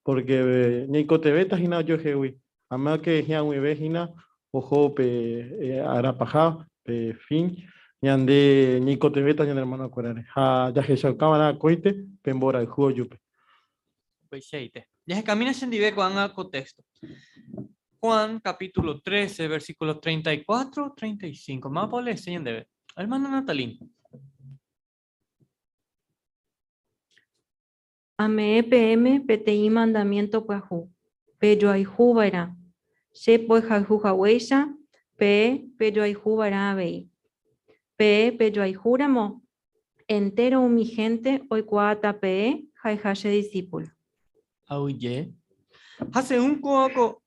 porque ñaikotevẽta hína ojoehegui. Amáke hi'ag̃uive hína oho pe arapaha, pe fin, ñande ñaikotevẽta ñane hermanokuérare ha jahechaukava'erã akóinte pe mborayhu ojupe. Upeichaite. Jahekamína chendive ko'ág̃a ko texto. Juan capítulo 13, versículos 34, 35. Mávapa oleese ñandéve? Hermana Natalín. Ame'ẽ peẽme peteĩ mandamiento pyahu, pejoayhuva'erã. Che pohayhu haguéicha, peẽ pejoayhuva'erã avei. Peẽ pejoayhúramo, entéro umi hénte oikuaáta peẽ ha'eha che disípulo. Aguyje. Ha según kóva ko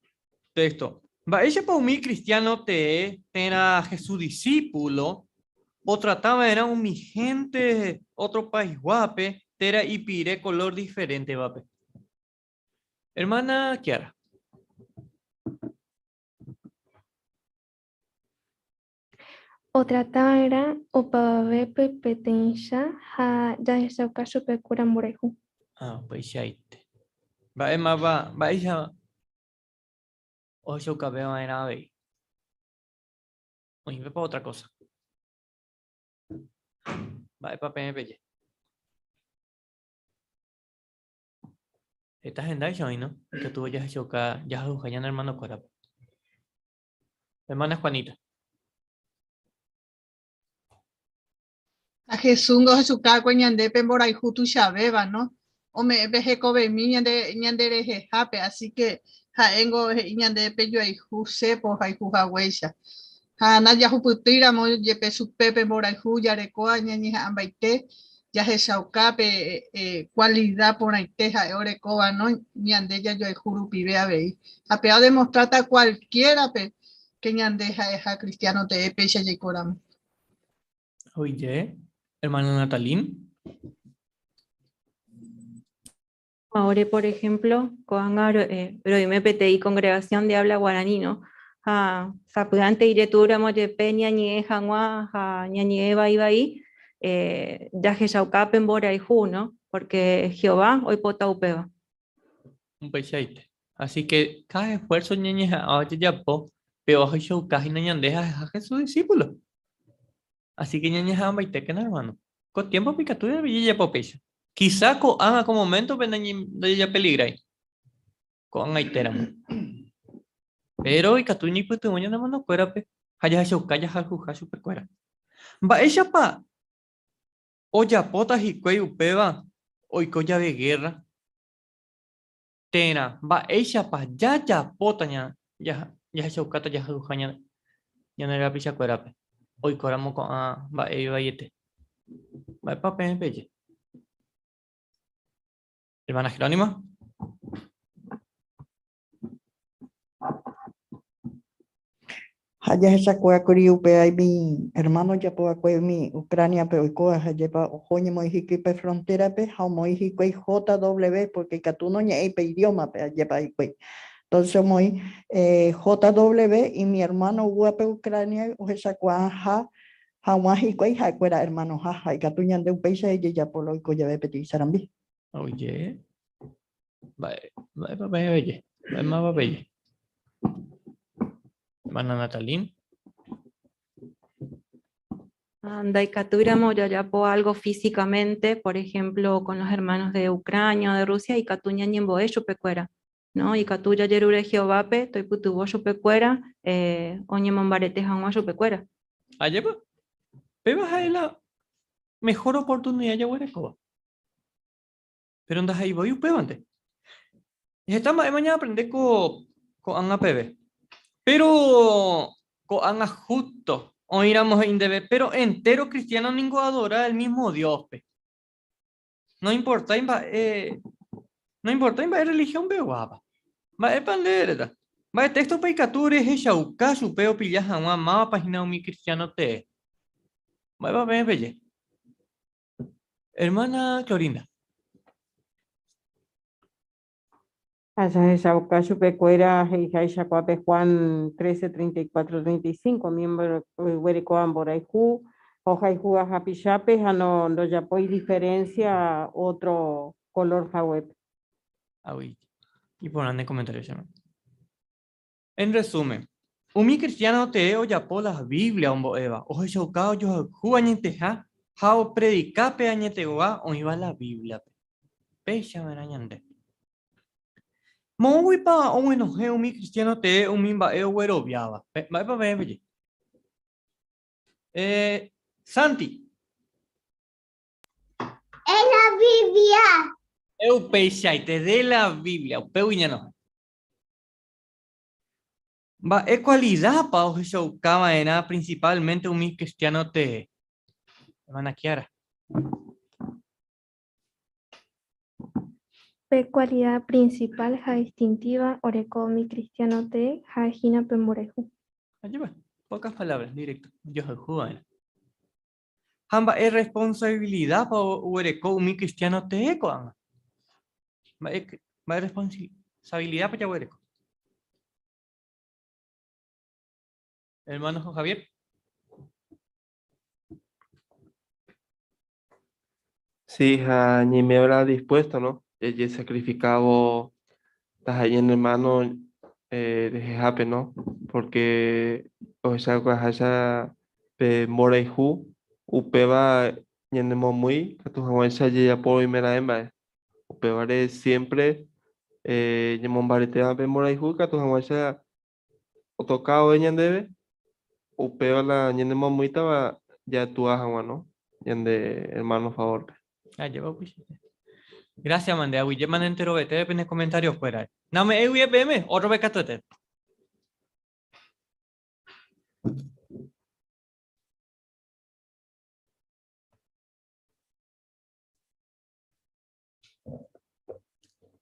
texto, mba'éichapa umi kristiáno tee térã Jesús disípulo otrata va'erã umi hénte ótro paisguápe térã ipire kolór diferéntevape? Ermána Kiara. Otrata va'erã opavavépe peteĩcha ha jahechauka chupekuéra mborayhu. Ha upeichaite. Mba'e máva, mba'éicha ohechaukave va'erã avei? Oĩvépa ótra kósa? Mba'épa peẽ peje? Heta hendáicha oĩ, no? Ikatu jahechauka jahayhuha ñane ermanokuérape. Hermana Juanita. Ha Jesús ngo ohechuka va'ekue ñande pe mborayhu tuichavéva, no? Ome'ẽ pe hekovemi ñande ñande rehehápe, así que ha'e ngo he'i ñande pe joayhu che pohayhu haguéicha. Ha najahupytýi ramo jepe chupe pe mborayhu jarekóva ñañeha'ãmbaite jahechauka pe kualida porãite ha'e orekóva, no? Ñande jajoayhu rupive avei. Ha péva odemostráta kualkiérape ke ñande ha'eha kristiáno tee péicha jaikóramo. Oije, hermana Natalín. Ahora, por ejemplo, ko'ág̃a roime peteĩ congregación de habla guaraní, no? Ha sapy'ánte ijetúramo jepe ñañe'ẽ hag̃ua ha ñañe'ẽ vai vai, eh, jahechauka pe mborayhu, no? Porque Jehová oipota upéva. Upeichaite. Así que cada esfuerzo ñañeha'ã jajapo, péva ohechauka hína ñande ha'eha Jesús discípulo. Así que ñañeha'ãmbaitékena hermano. Ko tiempo-pe ikatu jajapo péicha. Quizá ko'ág̃a ko momento-pe ndajajapeligrái. Ko'ag̃aitéramo. Péro ikatu ñaipytyvõ ñane hermanokuérape ha jahechauka jahayhuha chupekuéra. Mba'éichapa ojapóta hikuái upéva oiko jave gérra? Térã mba'éichapa jajapóta jahechaukáta jahayhuha ñane rapichakuérape oikóramo ko'ã mba'e ivaiete? Mba'épa peẽ peje? Hermana Jerónima. Ha jahechakuaákuri upe umi hermano ojapova'ekue umi Ucrania-pe oikóva ha jepa oho oñemoĩ hikuái pe frontera-pe ha omoĩ hikuái JW porque ikatu noñe'ẽi pe idioma-pe ajépa hikuái. Entonces omoĩ JW y mi hermano oúvape Ucrania ohechakuaa hag̃ua hikuái ha'ekuéra hermanoha ha ikatu ñande upéicha jajapo la oiko jave peteĩ sarambi. Oje. Mba'e, mba'épa peẽ peje? Mba'e máva peje? Hermana Natalín. Ndaikatúiramo jajapo algo físicamente, por ejemplo, con los hermanos de Ucrania o de Rusia, ikatu ñañembo'e chupekuéra, no? Ikatu jajerure Jehovápe toipytyvõ chupekuéra eh, oñemombarete hag̃ua chupekuéra. Ajépa? Péva ha'e la mejor oportunidad jaguerekóva. Péro ndaha'éi voi upévante. Heta mba'éma ñaaprende ko ko'ág̃a peve. Péro ko'ág̃a jústo oĩramo he'i ndéve, péro entéro kristiáno ningo oadora el mísmo Dióspe. Noimportái mba'e, noimportái mba'e rrelihión peguápa. Mba'épa nde eréta? Mba'e téxtopa ikatu rehechauka chupe opilla hag̃ua mávapa hína umi kristiáno tee? Mba'épa peẽ peje? Hermana Clorinda. Ha jahechauka chupekuéra he'iháicha ko'ápe Juan 13, 34, 35, miembro oguerekóva mborayhu, ohayhúva hapichápe ha no ndojapói diferencia otro color haguépe. Agui. Iporã ne comentario che hermano. En resumen, umi kristiáno tee ojapo la Biblia ombo'éva, ohechauka ojohayhu añeteha ha opredika pe añetegua oĩva la Bíbliape. Péicha va'erã ñande. Moõguipa oguenohẽ umi kristiáno tee umi mba'e ogueroviáva? Mba'épa peẽ peje? Eh, Santi. De la Biblia. Upeichaite, de la Biblia, upégui ñanohẽ. Mba'e kualidápa ohechauka va'erã prinsipálmente umi kristiáno tee? Hermana Kiara. Pe kualida prinsipál ha distintíva oreko umi kristiáno tee ha'e hína pe mborayhu. Ajépa, pocas palabras, directo, ojohayhu va'erã. Ha mba'e responsabilidápa oguereko umi kristiáno tee ko'ág̃a? Mba'e, mba'e responsabilidápa jaguereko? Hermano Juan Javier. Sí, ha ñaiméva dispuesto, ¿no? Jajesacrificávo taha'e ñane hermano eh, rehehápe, ¿no? Porque ohechakuaaháicha pe mborayhu upéva ñanemomýi katu hag̃uáicha jajapo oimeraẽ mba'e. Upévare siempre eh, ñamombaretéva pe mborayhu ikatu hag̃uáicha otoka ove ñandéve, upéva la ñanemomýitava ja'atua hag̃ua, no? Ñande hermano favor-pe. Ajépa upeichaite. Gracias mande, aguyjéma ne enterovetépe pene comentario-kuérare. Name'ẽi guive peẽme, ótrope katuete.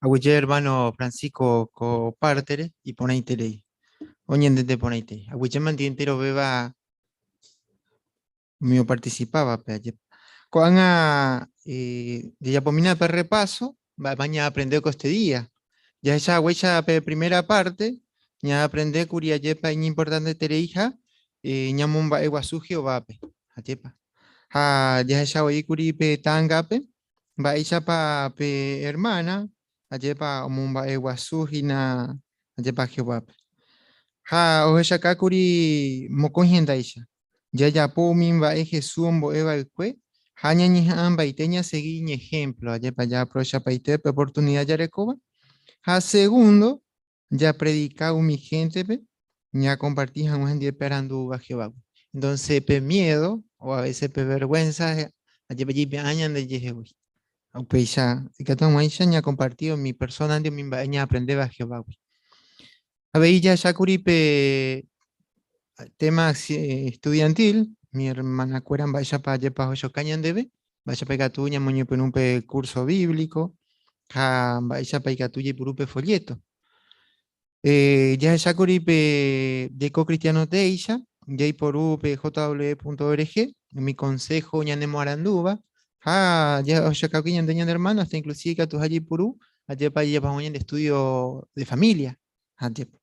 Aguyje hermano Francisco ko pártere iporãiterei. Oñentende porãiterei. Aguyje mante enterovéva umi oparticipávape ajépa. Ko'ág̃a eh, jajapomína pe repaso, mba'épa ñaaprende ko este día. Jahecha haguéicha pe primera parte, ñaaprende kuri ajépa iñimportantetereiha eh, ñamomba'eguasu Jehovápe. Ajépa. Ha jahecha voi kuri pe ta'angápe mba'éichapa pe hermana ajépa omomba'eguasu hína ajépa Jehovápe. Ha ohechaka kuri mokõi hendáicha. Jajapo umi mba'e Jesús ombo'e va'ekue ha ñañeha'ãmbaite ñasegi iñehémplo, ajépa jaaprovechapaite pe oportunida jarekóva. Ha segundo, japredika umi héntepe ñakomparti hag̃ua hendive pe arandu Jehovágui. Entonces pe miedo o a veces pe vergüenza ajépa jaipe'ã ñandejehegui. Upéicha ikatu hag̃uáicha ñakomparti umi persónandi umi mba'e ñaaprendéva Jehovágui. Avei jahechákuri pe tema estudiantil, mi hermanakuéra mba'éichapa ajépa ohechoka ñandéve, mba'éichapa ikatu ñamoñepyrũ pe curso bíblico ha mba'éichapa ikatu jaipuru pe folleto. Eh, jahechákuri pe jaiko cristiano teéicha, jaiporu pe jw.org, umi consejo ñanemoarandúva, ha jahechaukákuri ñande ñane hermano, hasta inclusive ikatuha jaipuru, ajépa jajapo hag̃ua ñande estudio de familia. Ajépa.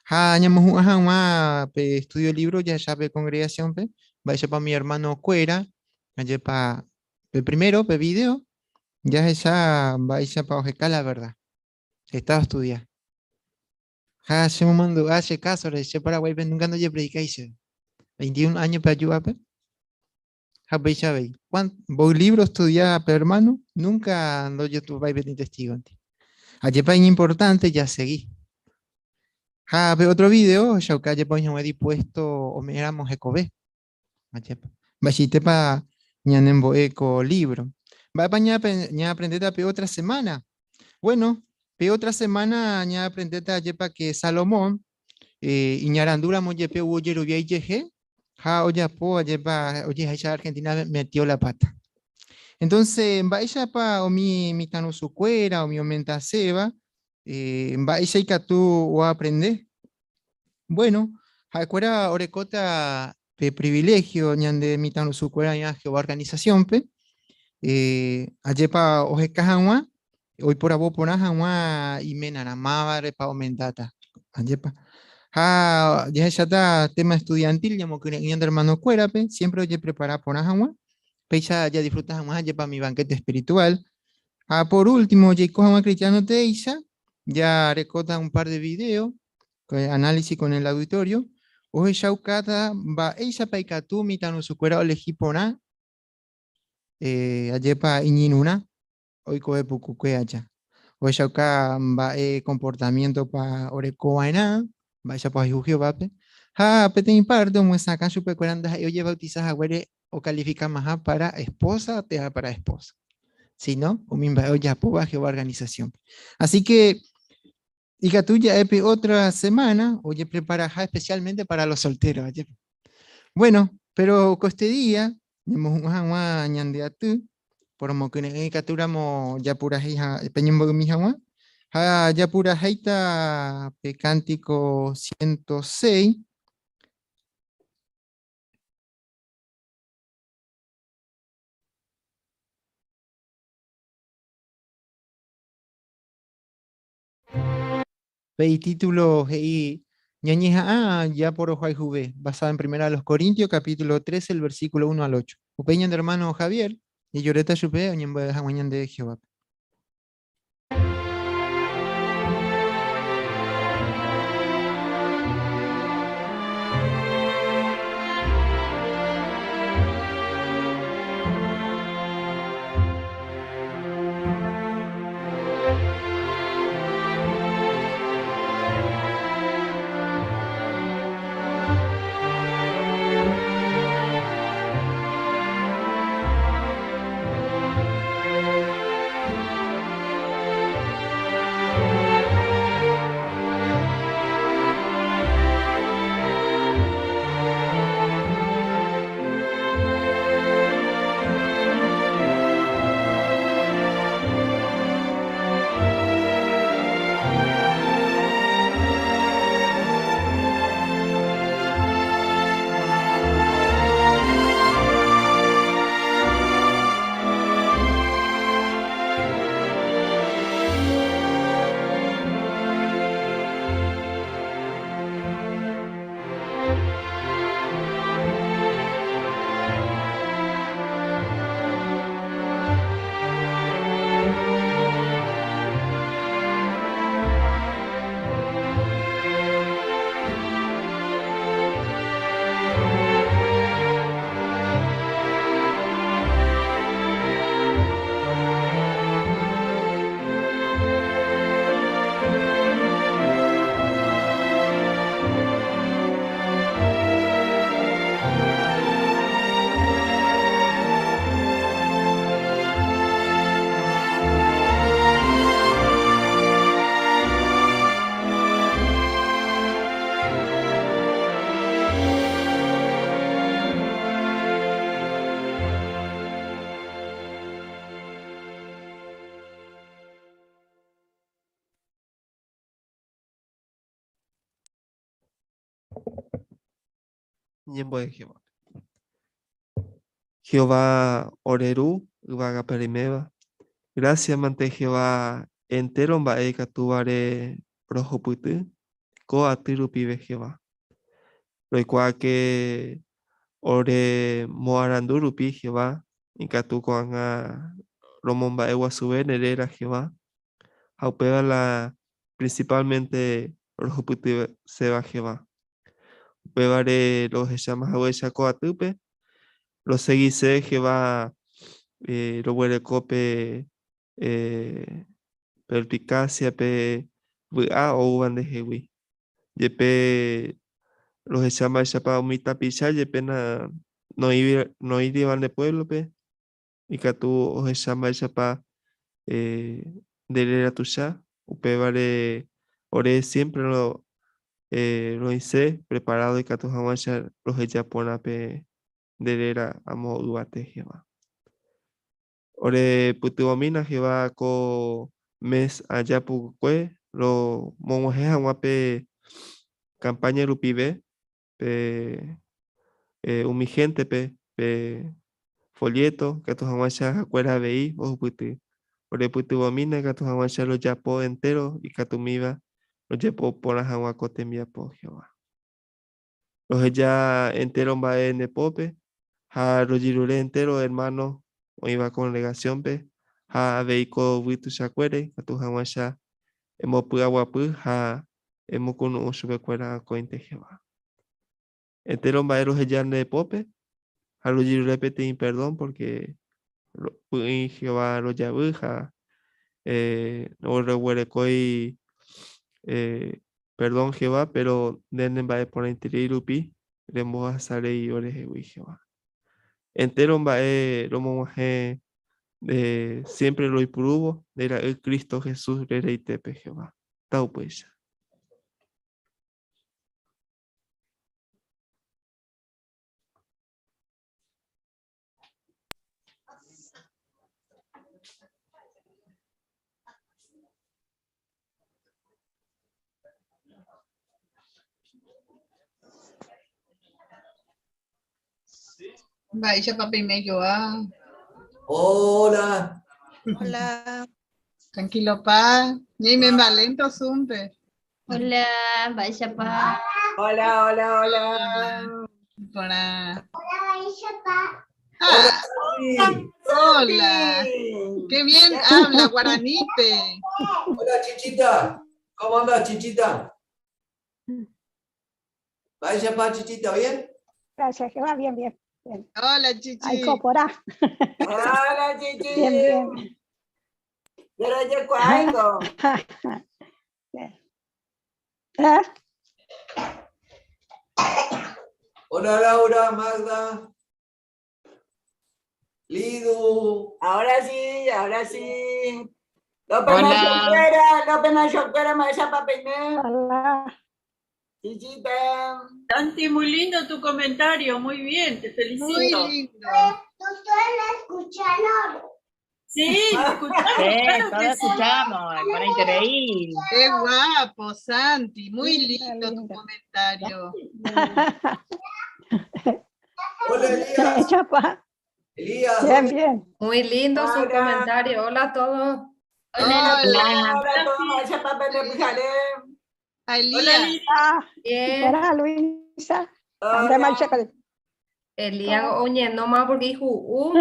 Ha ñamohu'ã hag̃ua pe estudio libro jahecha pe congregación-pe, mba'éichapa umi hermano-kuéra, ajépa pe primero, pe video, jahecha mba'éichapa oheka la verdad. Heta ostudia. Ha che momandu'a che kásore, che Paraguáipe nunca ndojepredikái chéve. 21 áñope aju ápe, ha upéicha avei. Mboy libro ostudia pe hermano, nunca ndojotopái peteĩ testigo-nte. Ajépa iñimportante jasegi. Ha pe otro video ohechauka ajépa oĩ hag̃ua dispuesto ome'ẽramo hekove. Ajépa. Mba'eichaitépa ñanembo'e ko libro. Mba'épa ñaaprendéta pe otra semana? Bueno, pe otra semana ñaaprendéta ajépa que Salomón eh, iñarandúramo jepe ou ojerovia ijehe ha ojapo ajépa ojeháicha Argentina metió la pata. Entonces, mba'éichapa umi mitãrusukuéra, umi omentaséva, eh, mba'éicha ikatu oaprende? Bueno, ha'ekuéra orekóta pe privilegio ñande mitãrusukuéra oĩva Jehová organización-pe, eh, ajépa oheka hag̃ua, oiporavo porã hag̃ua iménarã, mávarepa omendáta, ajépa. Ha jahecháta tema estudiantil ñamokyre'ỹ ñande hermanokuérape, siempre ojeprepara porã hag̃ua, péicha jadisfruta hag̃ua ajépa mi banquete espiritual. Ha por último, jaiko hag̃ua cristiano teéicha, jarekóta un par de video, análisis con el auditorio, ohechaukáta mba'éichapa ikatu mitãrusukuéra olehi porã eh, ajépa iñirũrã oikove pukukue aja. Ohechauka mba'e comportamiento-pa oreko va'erã, mba'éichapa ohayhu Jehovápe, ha peteĩ parte omyesakã chupekuéra ndaha'éi ojebautisa haguére okalifikamaha para esposa térã para esposo, sino umi mba'e ojapóva Jehová organización-pe. Así que ikatu ja'e pe otra semana ojepreparaha especialmente para los solteros. Bueno, pero ko este día ñamohu'ã hag̃ua ñande aty, poromokyre'ỹ ikatúramo japurahéi ha peñembo'ymi hag̃ua, ha japurahéita pe cántico 106. Pe itítulo he'i Ñañeha'ã japorohayhuve, basado en Primera de los Corintios, capítulo 13, el versículo 1 al 8. Upéi ñande hermano Javier, jajoréta chupe oñembo'e hag̃ua ñande Jehovápe. Ñembo'e Jehovápe. Jehová ore Ru yvágape reiméva, gracia mante Jehová entéro mba'e ikatúvare rohupyty ko aty rupive Jehová. Roikuaáke ore moarandu rupi Jehová ikatu ko'ág̃a romomba'eguasuve ne réra Jehová, ha upéva la principalmente rohupytyséva Jehová. Upévare rohecháma haguéicha ko atýpe, rosegise Jehová roguereko pe perspicacia, pe vy'a oúva ndehegui. Jepe rohecha mba'éichapa umi tapicha jepe noĩriva nde puévlope, ikatu ohecha mba'éichapa nde réra tuicha, upévare ore siémpre roĩse preparádo ikatu hag̃uáicha roheja porã pe nde réra amo yvate Jehová. Ore pytyvõmína Jehová ko mes aja pukukue romog̃uahẽ hag̃ua pe campaña rupive pe umi héntepe pe folléto ikatu hag̃uáicha ha'ekuéra avei ohupyty. Ore pytyvõmína ikatu hag̃uáicha rojapo entéro ikatumíva rojapo porã hag̃ua ko tembiapo, Jehová. Roheja entéro mba'e nde pópe ha rojerure entéro ermáno oĩva kongregasiónpe ha avei ko yvy tuichakuére ikatu hag̃uáicha embopy'aguapy ha emokunu'ũ chupekuéra akóinte Jehová. Entéro mba'e roheja nde pópe ha rojerure peteĩ perdón pórke py'ỹi Jehová rojavy ha roguerekói perdón Jehová, péro nde nemba'eporãiterei rupi rembohasa rei orehegui Jehová. Entéro mba'e romog̃uahẽ siémpre roipurúvo nde Ra'y Cristo Jesús reraitépe Jehová. Taupéicha. Mba'éichapa peime joa. Hola. Hola. Tranquilo pa. Ñaimemba lento Zoom-pe. Hola, mba'éichapa. Hola, hola, hola. Porã. Hola, mba'éichapa. Ah, hola. Qué bien habla guaranípe. Hola, Chichita. ¿Cómo andas, Chichita? Mba'éichapa, Chichita, bien? Gracias, Jehová, bien, bien. bien. Hola, Chichi. Ay, corá. Hola, Chichi. Bien, bien. Pero yo cuándo. ¿Eh? Hola, Laura, Magda. Lidu. Ahora sí, ahora sí. López Hola. Machocuera, López Machocuera, Maesha Papené. Hola. Chichita. Santi, muy lindo tu comentario, muy bien, te Muy felicito. lindo. ¿Ustedes la escucharon? Sí, lo escuchamos, Sí, claro todos que sí. escuchamos, para increíble. Qué guapo, Santi. Muy Linda, lindo tu linda. comentario. Hola, Elías. Chapa. Elías, Bien, ¿dónde? bien. Muy lindo su Hola. comentario. Hola a todos. Hola. Hola, hola a todos, Maesha Papené, Pujale. Hola, Elías. Lidia. Ah, Bien. hola, Luisa. André Hola. Machaca. Elías oñeno más porque dijo,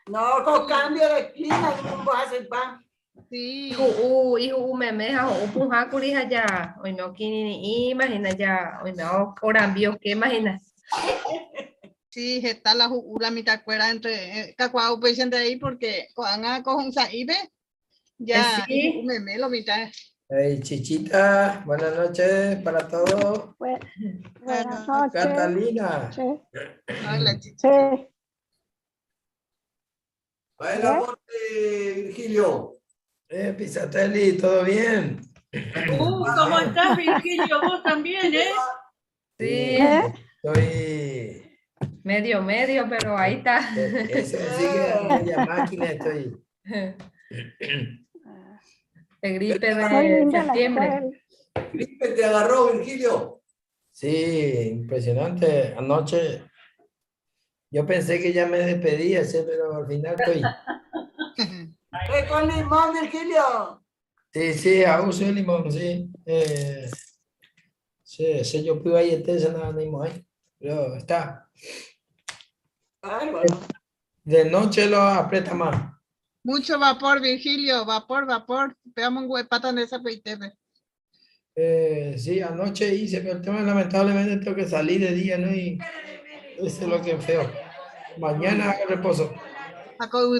No, con cambio de clima, no vas a hacer pan. Sí. Hijo, meme, puja, curija ya. Hoy no, kini, imagina ya. Hoy no, orambio, ¿qué imagina? Sí, está la la mitad cuera entre Cacuao pues de ahí porque cuando con un saibe ya Sí. un meme lo mitad. Hey, Chichita, buenas noches para todos. Buenas noches. Catalina, Sí. Hola, Chichi. Sí. Va el aporte, Virgilio. Pisatelli, ¿todo bien? ¿Cómo estás, Virgilio? Vos también, ¿eh? Sí. ¿Eh? Estoy. Medio, medio, pero ahí está. Eso sí que a media máquina estoy. De gripe Muy de linda la septiembre. escuela. Gripe te agarró, Virgilio. Sí, impresionante. Anoche yo pensé que ya me despedía, sí, pero al final estoy. Té con limón, Virgilio. Sí, sí, a uso de limón, sí. Sí, sí, yo pido ahí este, se no animo ahí. Pero está. Bárbaro. De noche lo aprieta más. Mucho vapor, Virgilio, vapor, vapor. Pegamos un huepata en esa peitebe. Sí, anoche hice, pero el tema lamentablemente tengo que salir de día, ¿no? Y eso es lo que es feo. Mañana hago reposo.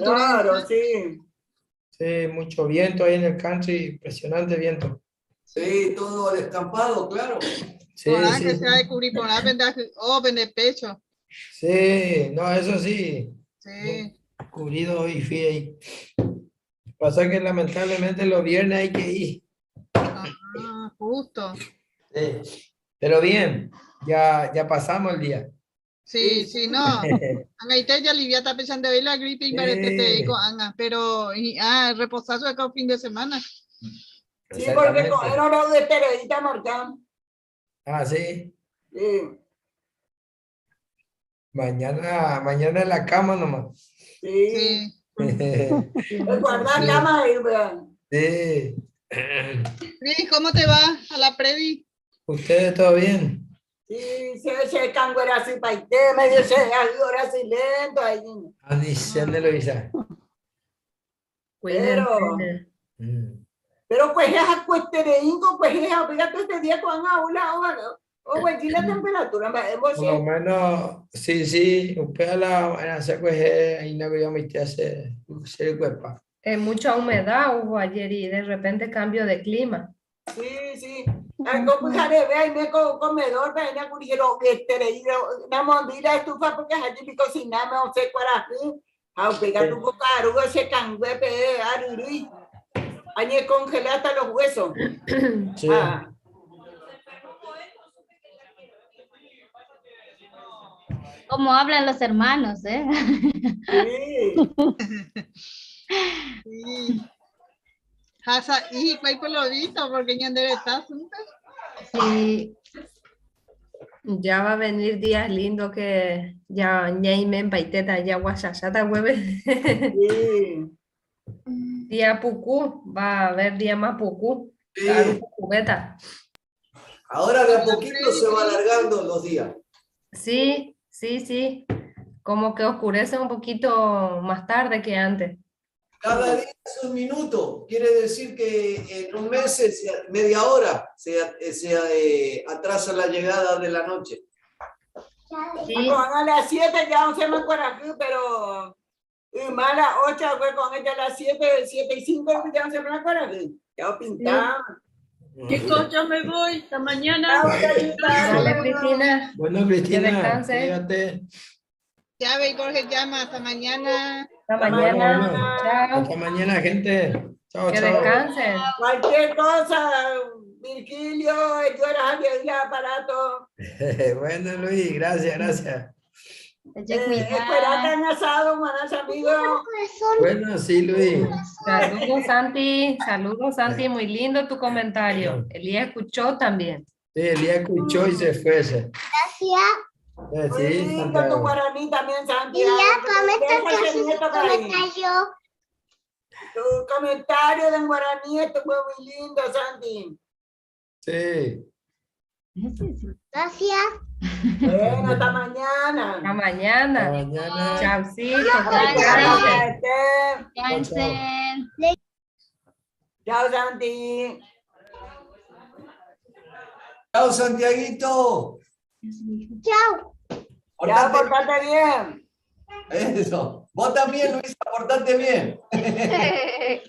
Claro, sí. Sí, mucho viento ahí en el country, impresionante viento. Sí, todo descampado, claro. Sí, Por sí, que sea de cubrir, por oh, vende pecho. Sí, no, eso sí. Sí. Cubrido y fui ahí. Pasa que lamentablemente los viernes hay que ir. Ah, justo. Sí. Pero bien, ya pasamos el día. Sí, sí, no. Angaite ya aliviata pensando de la gripe y parece te digo, anga, pero y, reposazo acá un fin de semana. Sí, porque con el oro de periodista Morgan. Ah, sí. Sí. Mañana en la cama nomás. Sí. Guardar cama ahí, vean. Sí. Cris, ¿cómo te va a la Previ? ¿Ustedes todo bien? Sí, se canguera así paite, medio se ahora así lento ahí. Ah, diciendo Luisa. Pero pues es acuestereínco, pues es fíjate este día con aula o pues la temperatura, Por lo menos, sí, sí, usted a la en pues ahí no yo me hace se cuerpo. Mucha humedad hubo ayer y de repente cambio de clima. Sí, sí. Algo ve ahí me comedor, ve ahí que la mondila estufa porque allí mi cociname o se cuarajú, a pegar tu cocarugo se cangue pe arurui. Añe congela hasta los huesos. Sí. Ah. Como hablan los hermanos, ¿eh? Sí. Sí. Hasa y cuál por lo visto, porque ñandere está Sí. Ya va a venir días lindos que ya ñaimen paiteta, ya guasasata hueve. Sí. Día pucú, va a haber día más pucú. Sí. Cubeta. Ahora de a poquito se va alargando los días. Sí, sí, sí. Como que oscurece un poquito más tarde que antes. Cada día es un minuto, quiere decir que en un mes, media hora, se atrasa la llegada de la noche. Sí. Con a las 7 ya no se me acuerdo, pero y más a las 8, fue con ella a las 7, 7 y 5, ya no se me acuerdo. Ya pintamos. Chicos, ya me voy. Hasta mañana. Dale, Cristina. Bueno, Cristina, descanse. cuídate. Ya ve, Jorge llama. Hasta mañana. Hasta mañana. Bueno, Chao. Hasta mañana, gente. Chao, Que chao. descansen. Cualquier cosa, Virgilio, yo era Javier el aparato. Bueno, Luis, gracias, gracias. Esperate en asado, buenas amigos. Bueno, sí, Luis. Saludos, Santi. Saludos, Santi. Muy lindo tu comentario. Elías escuchó también. Sí, Elías escuchó y se fue. ese. Gracias. Muy Sí, lindo tu Santiago. guaraní también, Santi. Y ya comenta Deja que ese hace su nieto por ahí. comentario. Tu comentario de guaraní, esto fue muy lindo, Santi. Sí. Gracias. Bueno, hasta mañana. Hasta mañana. Hasta mañana. Chaucito. Que descansen. Descansen. Chao, Santi. Chao, Santiaguito. Chao. Chao, portate bien. Eso. Vos también, Luisa, portate bien.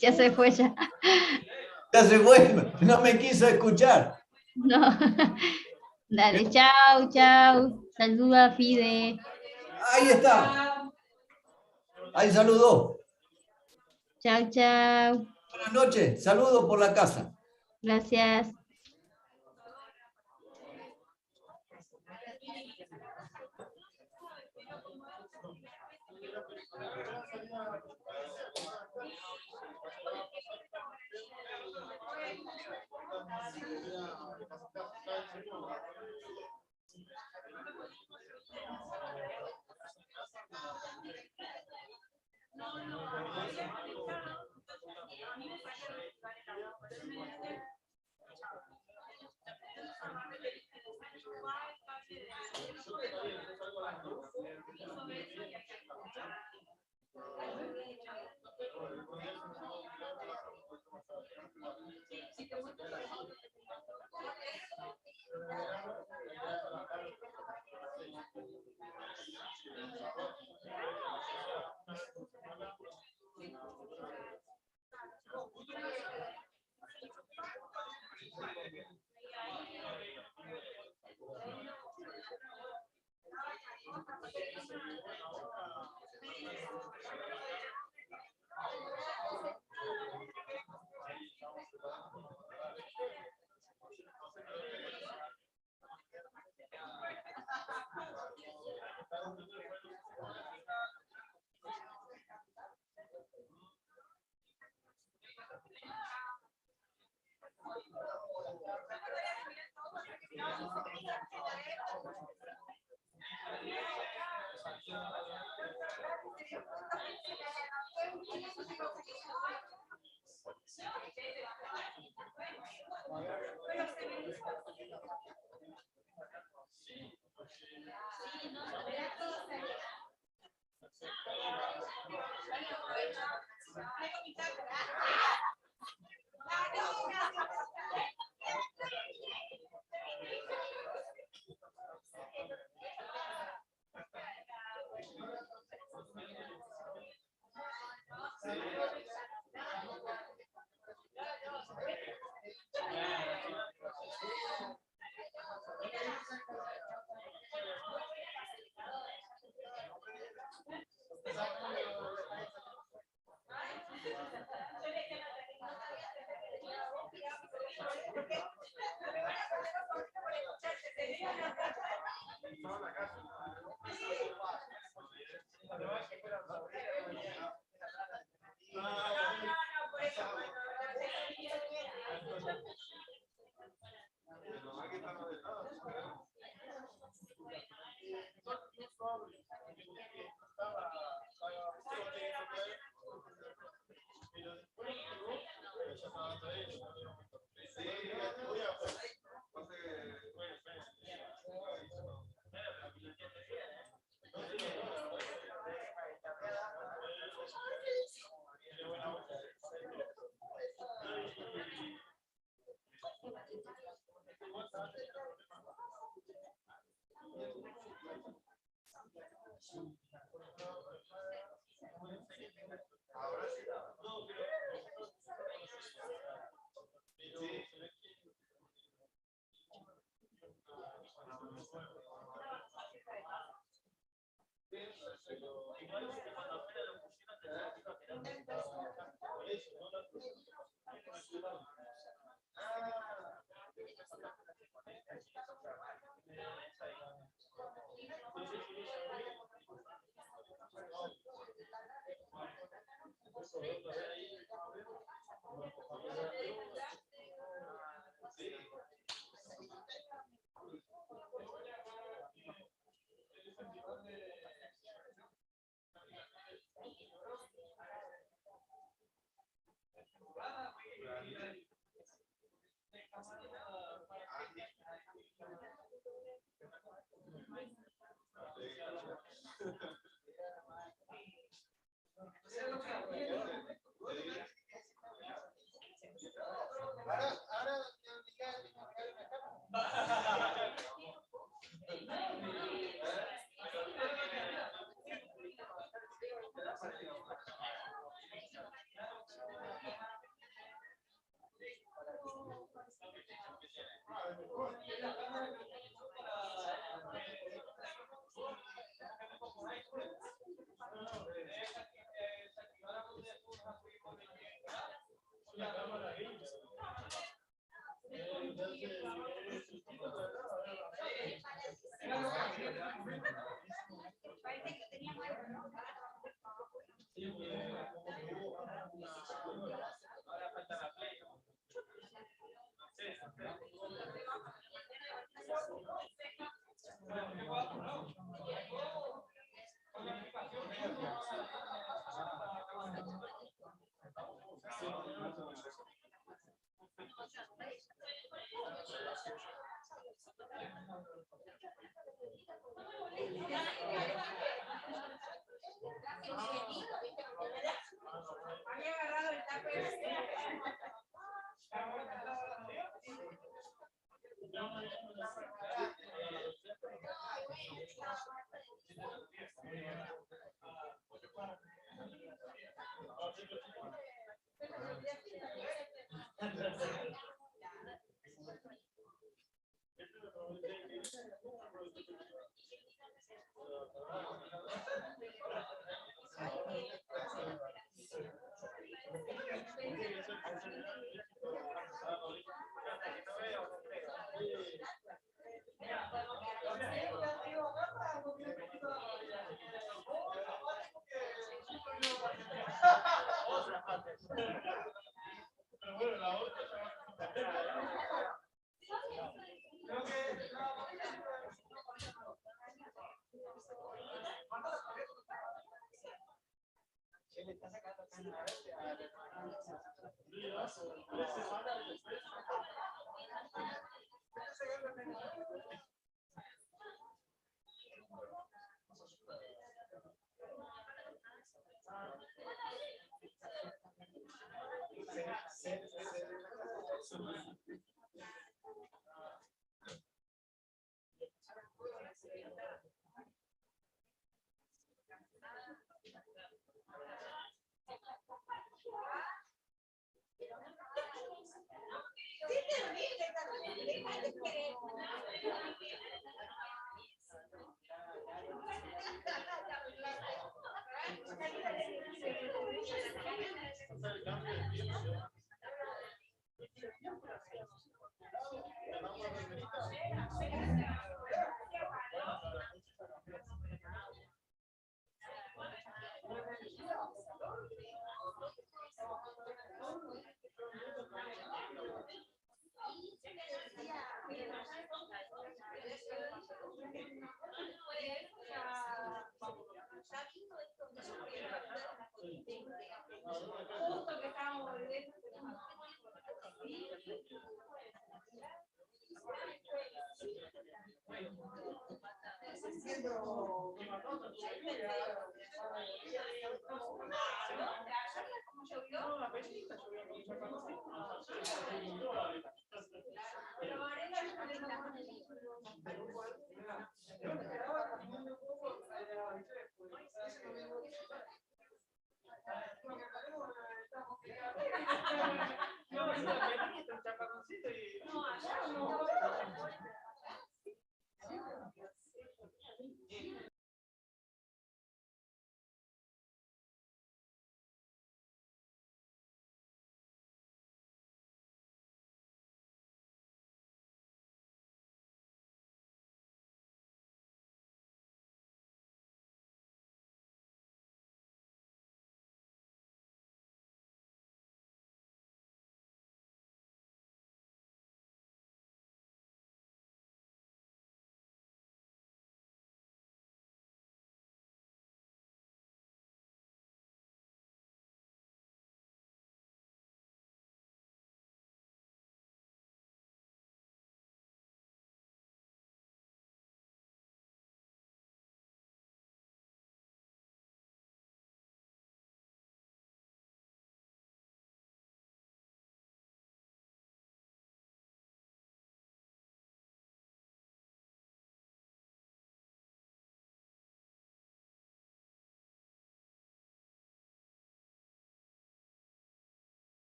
Ya se fue ya. Ya se fue, no me quiso escuchar. No. Dale, chao, chao. Saluda a Fide. Ahí está. Ahí saludó. Chao, chao. Buenas noches. Saludos por la casa. Gracias. No,